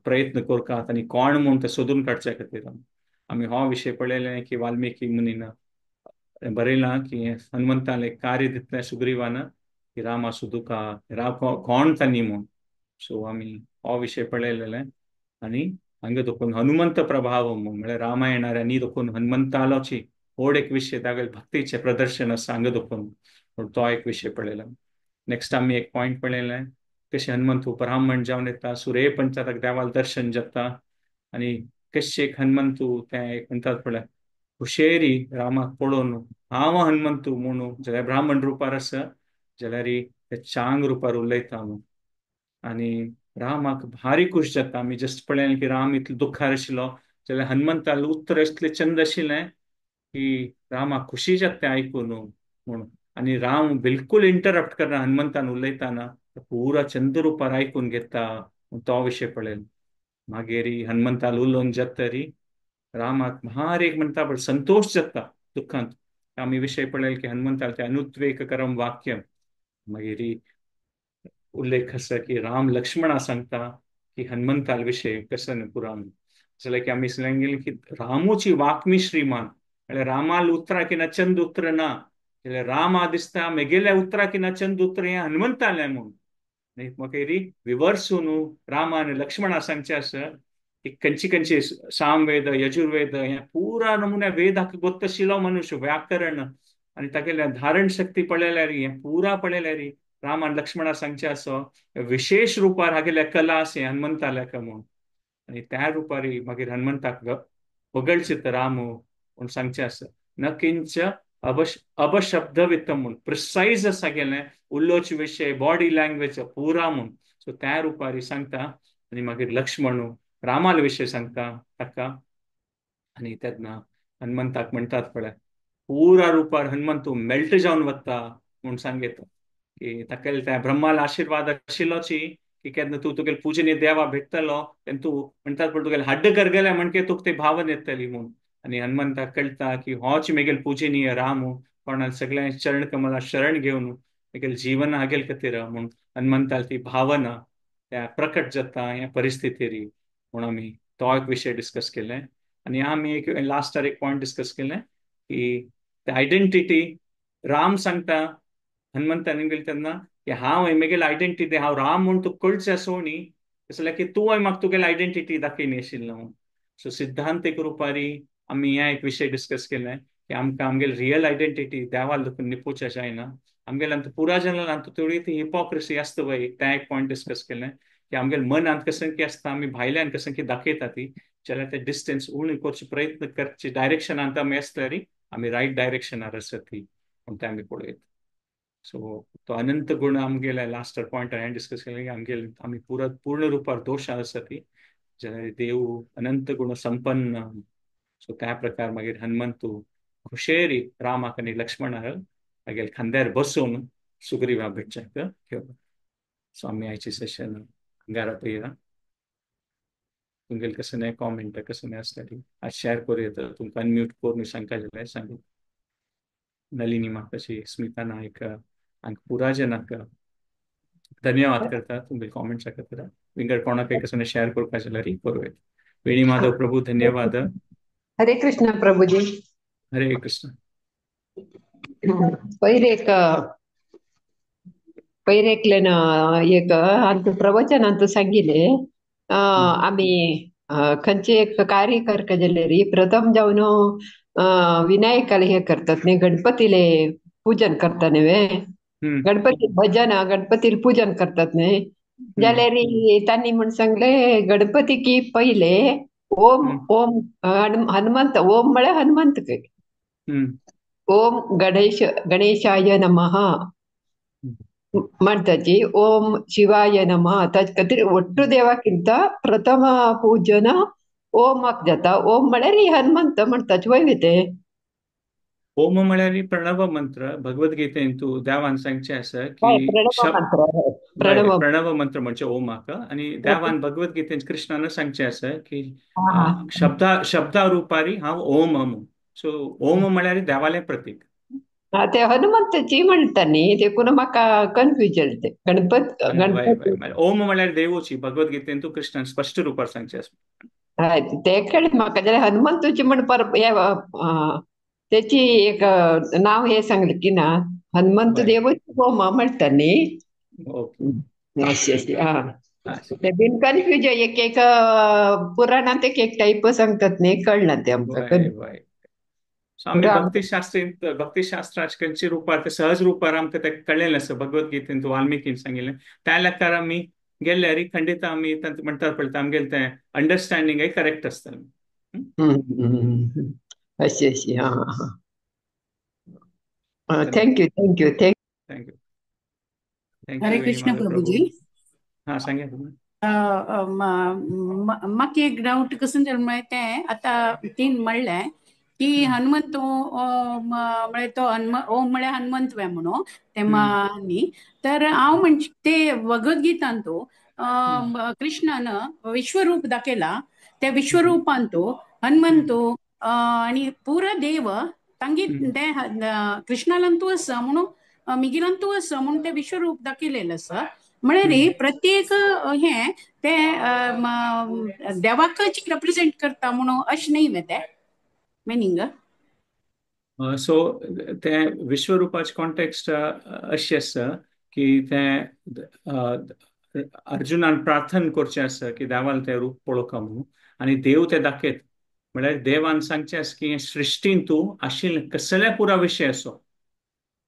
Speaker 1: प्रयत्न करतात आनी कोण म्हूण तें सोदून काडच्या खातीर आमी हो विशय पळयलें की वाल्मिकी मुनीन बरयलां की हनुमंतान एक कार्य दितलें सुग्रीवान की रामा सोदुका राम कोण तांणी म्हूण. सो आमी हो विशय पळयलेलें. आनी हांगा दोखून हनुमंत प्रभाव म्हळ्यार रामायणाऱ्यांनी दोखून हनुमंतालोची व्हड एक विशय तागेले भक्तीचें प्रदर्शन आसा हांगा दोखून पूण तो एक विशय पळयला. नेक्स्ट आमी एक पॉयंट पळयलें कशें हनुमंत ब्राह्मण जावन येता सुरे पंचाताक देवाल दर्शन जाता आनी कशें एक हनुमंतू तें एक म्हणटात पळय हुशेरी रामाक पळोवन हांव हनुमंतू म्हणून जाल्यार ब्राह्मण रुपार आसा जाल्यार ते चांग रुपार उलयता म्हणून. आनी रामाक भारी खूश जाता. आमी जस्ट पळयलें की राम इतलो दुख्खार आशिल्लो जाल्यार हनुमंताल उत्तर इतलें चंद आशिल्लें की रामाक खुशी जाता तें आयकून म्हणून. आनी राम बिलकुल इंटरप्ट करना हनुमंतान उलयताना पुरा चंद रुपार आयकून घेता तो विशय पळयलो. मागीर हनुमंताल उलोवन जातरी रामाक भारी एक म्हणटा पळय संतोश जाता दुख्खांत. आमी विशय पळयले की हनुमंताल तें अनुद्वेगकरम वाक्य मागीर उल्लेख आसा की राम लक्ष्मणा सांगता की हनुमंताल विशय कसं पुराण जाल्यार की आमी सांगले की रामूची वाक्मी श्रीमान म्हळ्यार रामाल उतरा की ना चंद उतर ना जाल्यार रामा दिसता मेगेल्या उतरा की ना चंद उतर हें हनुमंतालें म्हूण. आनी मागीर विवर्सून रामा आनी लक्ष्मणा सांगचें आसा की खंयची खंयची सामवेद, यजुर्वेद हे पुरा नमुन्या वेदाक गोत्तशिलो मनुष्य, व्याकरण आनी तागेल्या धारण शक्ती पळयल्यार, हें पुरा पळयल्यार रामान आनी लक्ष्मणा सांगचें आसा विशेश रुपार हागेल्या कला आसा हनुमंताल्या म्हूण. आनी त्या रुपारी मागीर हनुमंताक वगळचित राम म्हूण सांगचें आसा. न किंच अबशब्दवित्तम म्हूण प्रिसायज आसा गेलें उलोवचे विशय, बॉडी लँग्वेज पुरा म्हूण. सो त्या रुपारी सांगता. आनी मागीर लक्ष्मण रामाल विशय सांगता ताका. आनी तेन्ना हनुमंताक म्हणटात पळय पुरा रुपार हनुमंत मेल्ट जावन वता म्हूण सांगता की ताका त्या ब्रह्माल आशिर्वाद आशिल्लोची की केन्ना तूं तुगेले पुजनीय देवा भेटतलो तेन्ना तूं म्हणटात पळय तुगेले हड्ड करगेले म्हणके तुका ती भावन येतली म्हूण. आनी हनुमंताक कळटा की होच मेगेल पुजनीय राम, कोणाक सगळ्या चरण कमला शरण घेवन मेगेल जीवन हागेल खातीर म्हूण हनुमंताल ती भावना त्या प्रकट जाता ह्या परिस्थितीरी म्हूण आमी तो एक विशय डिस्कस केलें. आनी आमी एक लास्टार एक पॉयंट डिस्कस केलें की आयडेंटिटी राम सांगता हनुमंतान गेले तेन्ना की हांव मेगेल आयडेंटिटी, हांव राम म्हूण तुका कळचें आसूं न्ही, तशें की तूं म्हाका तुगेली आयडेंटिटी दाखयनी आशिल्लो म्हूण. सो सिद्धांतीक रुपारी आमी ह्या एक विशय डिस्कस केलें की आमकां आमगेली रियल आयडेंटिटी देवाल देखून निपोवचें जायना. आमगेले आमकां पुरा जनान आमकां थोडी ती हिपोक्रेसी आसता पळय, तें एक पॉयंट डिस्कस केलें की आमगेले मनांत कसं की आसता आमी भायल्यान कसं की दाखयता ती, जाल्यार ते डिस्टन्स उणें करचे प्रयत्न करचे डायरेक्शनांत आमी आसल्यार आमी रायट डायरेक्शनार आसत ती म्हूण तें आमी पळयत. सो तो अनंत गुण आमगेले लास्ट पॉयंट हांवें डिस्कस केलें की आमगेले आमी पुरा पूर्ण रुपार दोश आसा ती, जाल्यार देव अनंत गुण संपन्न. सो त्या प्रकार मागीर हनुमंतू खुशेरी रामाक आनी लक्ष्मणाक मागीर खांद्यार बसून सुग्रीवा भेटच्याक घेवन. सो आमी आयचे सेशन घरा पळया. तुमगेले कसं नाही कॉमेंट कसं नाही आसल्यार आज शेअर करूं येता, तुमकां अनम्यूट करून सांगता जाल्यार सांगू. नलिनी माताजी, स्मिता नायक आनी पुरा जनाक धन्यवाद करता तुमगे कॉमेंट्सा खातीर. विंगड कोणाकय कसं शेअर करपाक जाल्यार करूं येता. वेणी माधव प्रभू धन्यवाद.
Speaker 2: हरे कृष्ण प्रभूजी.
Speaker 1: हरे कृष्ण.
Speaker 2: पयर एक पयर एकल्यान एक आमचं प्रवचनांत सांगिले आमी खंयचे एक कार्य करका जाल्यार प्रथम जावन विनायकाले हे करतात न्ही, गणपतीले पूजन करता न्ही, गणपती भजन गणपतीले पूजन करतात न्ही, जाल्यार तांणी म्हण सांगले गणपती की पहिले ओम ओम हनुमंत, ओम म्हळ्यार हनुमंत, ओम गणेश गणेशाय नमः म्हणताची, ओम शिवाय नमः, ताचे खातीर ಒಟ್ಟು देवाकिंत प्रथम पूजन ओमाक जाता. ओम म्हळ्यार हनुमंत म्हणताची वय ते.
Speaker 1: ओम म्हळ्यार प्रणव मंत्र. भगवद्गीतेंतु देवान सांगचें आसा की
Speaker 2: प्रणव
Speaker 1: प्रणव मंत्र म्हणजे ओमाक. आनी देवान भगवद्गीतेन कृष्णान सांगचें आसा की शब्दा शब्दा रुपारी हांव ओम म्हूण. सो ओम म्हळ्यार देवालें प्रतीक.
Speaker 2: ते हनुमंताची म्हणटा न्ही, देखून म्हाका कन्फ्युजन ते गणपत गणपती
Speaker 1: ओम म्हळ्यार देवूची भगवद्गीतेन तूं कृष्णान स्पश्ट रुपार सांगचें आसा.
Speaker 2: हय ते कळ्ळें म्हाका, जाल्यार हनुमंताची म्हण पर त्याची एक नाव हे सांगलें की ना, हनुमंत देवूच ओम म्हणटा न्ही. अशें अशें हा ते बीन कन्फ्युजन, एक एक पुराणांत एक एक टायप सांगतात न्ही, कळना ते आमकां.
Speaker 1: आमी भक्तिशास्त्रींत भक्तिशास्त्राचे खंयच्या रुपार ते सहज रुपार आमकां तें कळ्ळेलें आसा. भगवद्गीतेंत वाल्मिकीन सांगिल्लें त्या लेखार आमी गेल्यार खंडीत आमी म्हणटात पळय आमगेलें तें अंडरस्टँडींगय करेक्ट आसतलें.
Speaker 2: अशें अशें हा हा. Thank you thank you
Speaker 1: thank you thank you.
Speaker 3: Hare Krishna Prabhuji.
Speaker 1: हा सांगा तुम्ही.
Speaker 3: म्हाका एक डावट कसं जालें तें आतां तीन म्हणलें की हनुमंत म्हळ्यार तो ओम म्हळ्यार हनुमंत वे म्हणून तेमा न्ही, तर हांव म्हणजे ते भगवद्गीतांत कृष्णान विश्वरूप दाखयला, त्या विश्वरूपांत हनुमंत आणि पुरा देव तांगी ते कृष्णालांतू आसा म्हणून मिगिलांतू आसा म्हणून ते विश्वरूप दाखयलेलें आसा. म्हळ्यार प्रत्येक हे ते देवाकच रिप्रेझेंट करता म्हणून अशें न्ही वे ते मिनींग.
Speaker 1: सो ते विश्वरूपाचे कॉन्टेक्स्ट अशें आसा की तें अर्जुनान प्रार्थन करचें आसा की देवान तें रूप पळोवका म्हणून आनी देव तें दाखयत. म्हळ्यार देवान सांगचें आसा की सृश्टीन तूं आशिल्लें कसलें पुरा विशय आसो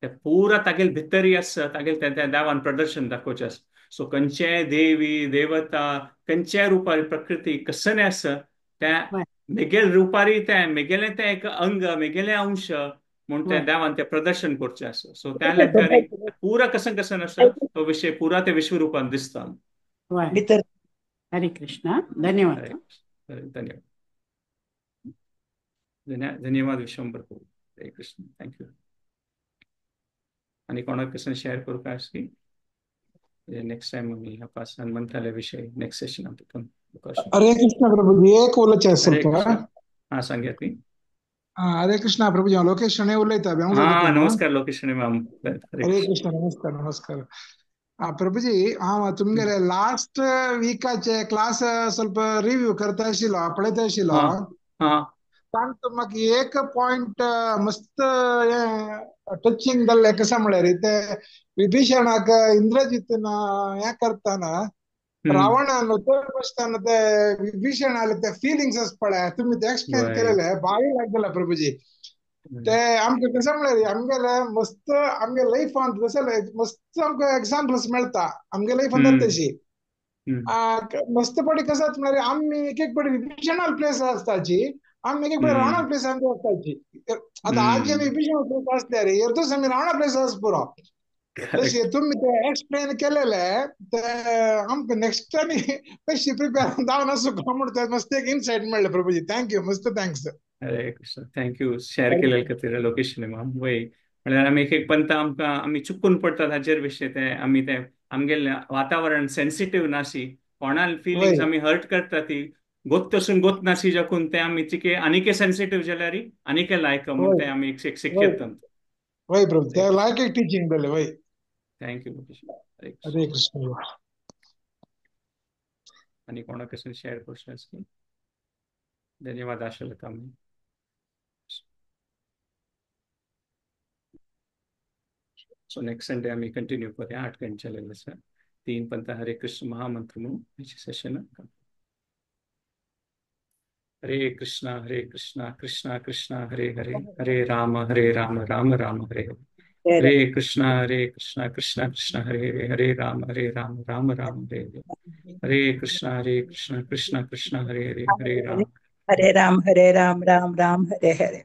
Speaker 1: ते पुरा तागेल भितरी आसा, तागेल त्या देवान प्रदर्शन दाखोवचें आसा. सो खंयचेय देवी देवता खंयच्याय रुपारी प्रकृती कसलें आसा त्या मेगेल रुपारी तें मेगेलें तें एक अंग मेगेलें अंश म्हूण त्या देवान तें प्रदर्शन करचें आसा. सो त्या लेखारी पुरा कसन कसन आसा तो विशय पुरा ते विश्वरुपान दिसता.
Speaker 3: भितर. हरे कृष्णा, धन्यवाद.
Speaker 1: धन्यवाद धन्यवाद विश्वंभर प्रभू. हरे कृष्ण, thank you. आनी कोणाक कसन शेअर करूंक आसा की नेक्स्ट टाइम आमी ह्या पास हनुमंताले विशय नेक्स्ट सेशन
Speaker 4: हरे कृष्ण प्रभुजी, एक उलोवचें
Speaker 1: आसा. हा सांगया ती.
Speaker 4: हरे कृष्णा प्रभुजी, हांव लोकेश शणै उलयता.
Speaker 1: नमस्कार लोकेश शणै माम.
Speaker 4: हरे कृष्ण, नमस्कार नमस्कार. प्रभुजी, हांव तुमगेले लास्ट विकाचे क्लास ಸ್ವಲ್ಪ रिव्यू करता आशिल्लो, पळयता आशिल्लो. तांकां म्हाका एक पॉयंट मस्त टचिंग जाल्लें. कशें म्हळ्यार ते विभीषणाक इंद्रजीत हें करतना रावणान बसताना ते विभीषणाले ते फिलिंग्स आसा पळय, तुमी ते एक्सप्लेन केलेले भारी लागलें प्रभुजी. ते आमकां कशें म्हळ्यार आमगेले मस्त आमगे लायफांत कशें मस्त आमकां एग्जाम्पल्स मेळटा आमगे लायफांत. तशी मस्त पडी कशें म्हळ्यार आमी एक एक पडी विभीषणाल प्लेस आसताची, आमी एक एक पडी रावणा प्लेस आमचे आसताची. आतां आज आमी विभीषण प्लेस आसल्यार येतूच आमी रावणा प्लेस आस पुरो. तशें तुमी ते एक्सप्लेन केलेले ते आमकां नेक्स्ट आनी कशी प्रिपेर जावन आसूं म्हूण ते मस्त एक इनसायट मेळ्ळें प्रभुजी. Thank you, मस्त thanks.
Speaker 1: Hare Krishna, thank you share केलेले खातीर लोकेश माम. वय म्हळ्यार आमी एक एक पंत आमकां आमी चुकून पडटात हाचेर विशय ते आमी ते आमगेलें वातावरण सेन्सिटीव नासी, कोणाल फिलिंग्स आमी हर्ट करता ती गोत तसून गोत नासी जाकून ते आमी चिके आनीके सेन्सिटीव जाल्यार आनीके लायक म्हूण ते आमी एक शिकयतात.
Speaker 4: वय प्रभु, ते लायक एक टिचींग जालें. वय,
Speaker 1: thank you Lokesh.
Speaker 4: Hare Krishna.
Speaker 1: आनी कोणाक कशें शेअर करचें आसा? धन्यवाद आशलता. सो नेक्स्ट संडे आमी कंटिन्यू करूया 8 घंटे आसा 3 पंत हरे कृष्ण महामंत्र म्हणून सेशन. हरे कृष्णा हरे कृष्णा कृष्णा कृष्णा हरे हरे, हरे राम राम राम हरे हरे. हरे कृष्णा कृष्णा कृष्णा हरे हरे, हरे राम राम राम हरे हरे. हरे कृष्णा कृष्णा कृष्णा हरे हरे, हरे राम
Speaker 5: हरे राम राम राम हरे हरे.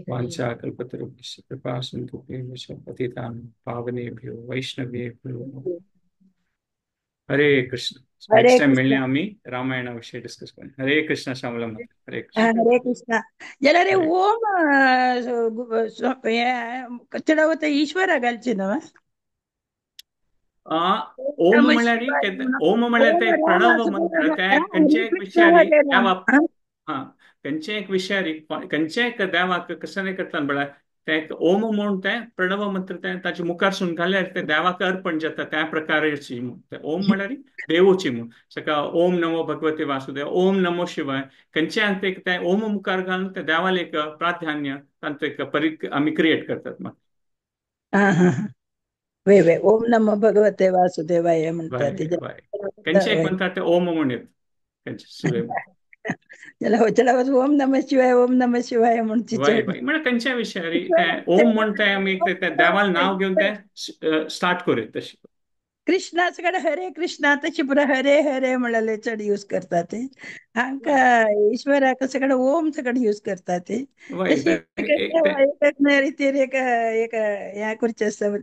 Speaker 1: वाञ्छा कल्पतरुभ्यश्च कृपा सिन्धुभ्यः च पतितानां पावनेभ्यो वैष्णवेभ्यो. हरे कृष्ण. नेक्स्ट टाइम मिळणे आम्ही रामायणाविषयी डिस्कस करूया. हरे कृष्ण श्यामला. हरे कृष्ण.
Speaker 5: हरे कृष्ण. जाल्यार ओम चडावत ईश्वरा घालचे ना?
Speaker 1: ओम म्हणल्यार ओम म्हणल्यार ते प्रणव मंत्र, ते खंयचे एक विषयारी देवा, हा खंयचे एक विषयारी खंयचे एक देवाक कसं नाही करता म्हळ्यार ते ओम म्हणून ते प्रणव मंत्र ते ताचे मुखार सून घाल्यार ते देवाक अर्पण जाता त्या प्रकाराची. ओम म्हळ्यार देवोची म्हूण सका ओम नमो भगवते वासुदेव, ओम नमो शिवाय, खंयच्या ते ओम मुखार घालून ते देवाले एक प्राधान्य तांचो एक परि आमी क्रिएट करतात.
Speaker 5: वे वे ओम नमो भगवते वासुदेवाय म्हणतात.
Speaker 1: खंयचे एक म्हणतात ते ओम म्हणून येत खंयचे सुरे
Speaker 5: चला ओम नम शिवाय, ओम नम शिवाय म्हणून
Speaker 1: म्हणजे खंयच्या विशयारी ओम म्हणते आमी देवाल नाव घेवन ते स्टार्ट करूया. तशी
Speaker 5: कृष्णा सगळे हरे कृष्णा तशी पुरा हरे हरे म्हळ्यार चड यूज करतात ते. हांकां ईश्वराक सगळे ओम सगळे यूज करतात ते. रितीर एक एक हें करचें आसता,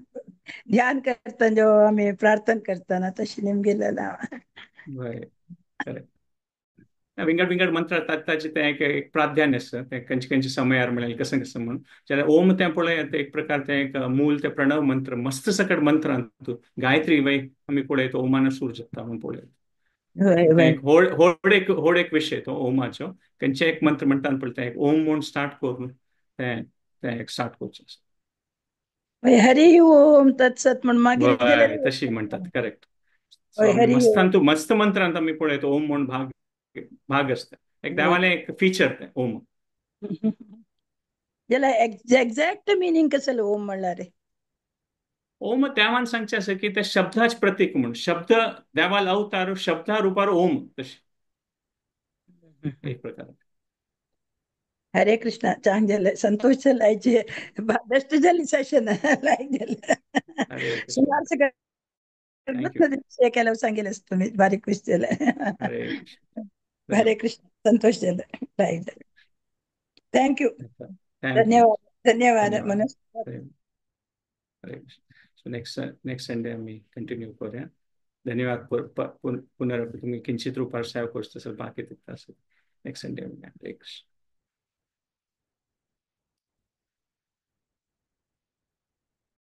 Speaker 5: ध्यान करतना जो आमी प्रार्थना करतना तशी निमगेलें.
Speaker 1: विंगड विंगड मंत्र ताचे तें एक प्राधान्य आसता तें खंयचे खंयचे समयार म्हणल्यार कसं कसं म्हणून जाल्यार ओम तें पळय तें एक प्रकार तें एक मूल तें प्रणव मंत्र मस्त सकट मंत्रांत गायत्री वय आमी पळयत ओमान सूर जाता म्हणून पळयत. एक होड एक होड एक विशय तो ओमाचो. खंयचे एक मंत्र म्हणटा पळय तें एक ओम म्हूण स्टार्ट करून तें तें एक स्टार्ट करचें आसा.
Speaker 5: हरी ओम तत्सत म्हण मागीर
Speaker 1: तशी म्हणटात. करेक्ट. मस्तान मस्त मंत्रांत आमी पळयत ओम म्हूण भाग भाग असता एक देवाले एक फीचर ते ओम.
Speaker 5: जाल्यार एक्झॅक्ट मिनींग कसं ओम म्हणल्यार?
Speaker 1: ओम देवान सांगचें आसा की ते शब्दाच प्रतीक म्हूण, शब्द देवाल अवतार शब्दा रुपार ओम, तशें एक प्रकार.
Speaker 5: हरे कृष्णा. चांग झालं, संतोष झाला, बेस्ट झाली सेशन, लाईक झालं.
Speaker 1: हरे कृष्ण.
Speaker 5: सुमार सगळं
Speaker 1: thank you.
Speaker 5: केलं सांगेलच तुम्ही, बारीक खुश झालं.
Speaker 1: हरे कृष्ण.
Speaker 5: हरे कृष्ण, संतोष झालं, लाईक झालं. Thank you.
Speaker 1: Thank you.
Speaker 5: धन्यवाद धन्यवाद.
Speaker 1: धन्यवाद.
Speaker 5: मनस्कार.
Speaker 1: Hare Krishna. So next next Sunday आम्ही कंटिन्यू करूया. धन्यवाद. पुनरपि तुम्ही किंचित रूपार सेवा करता असेल, बाकी तिथं असेल. Next Sunday. हरे कृष्ण.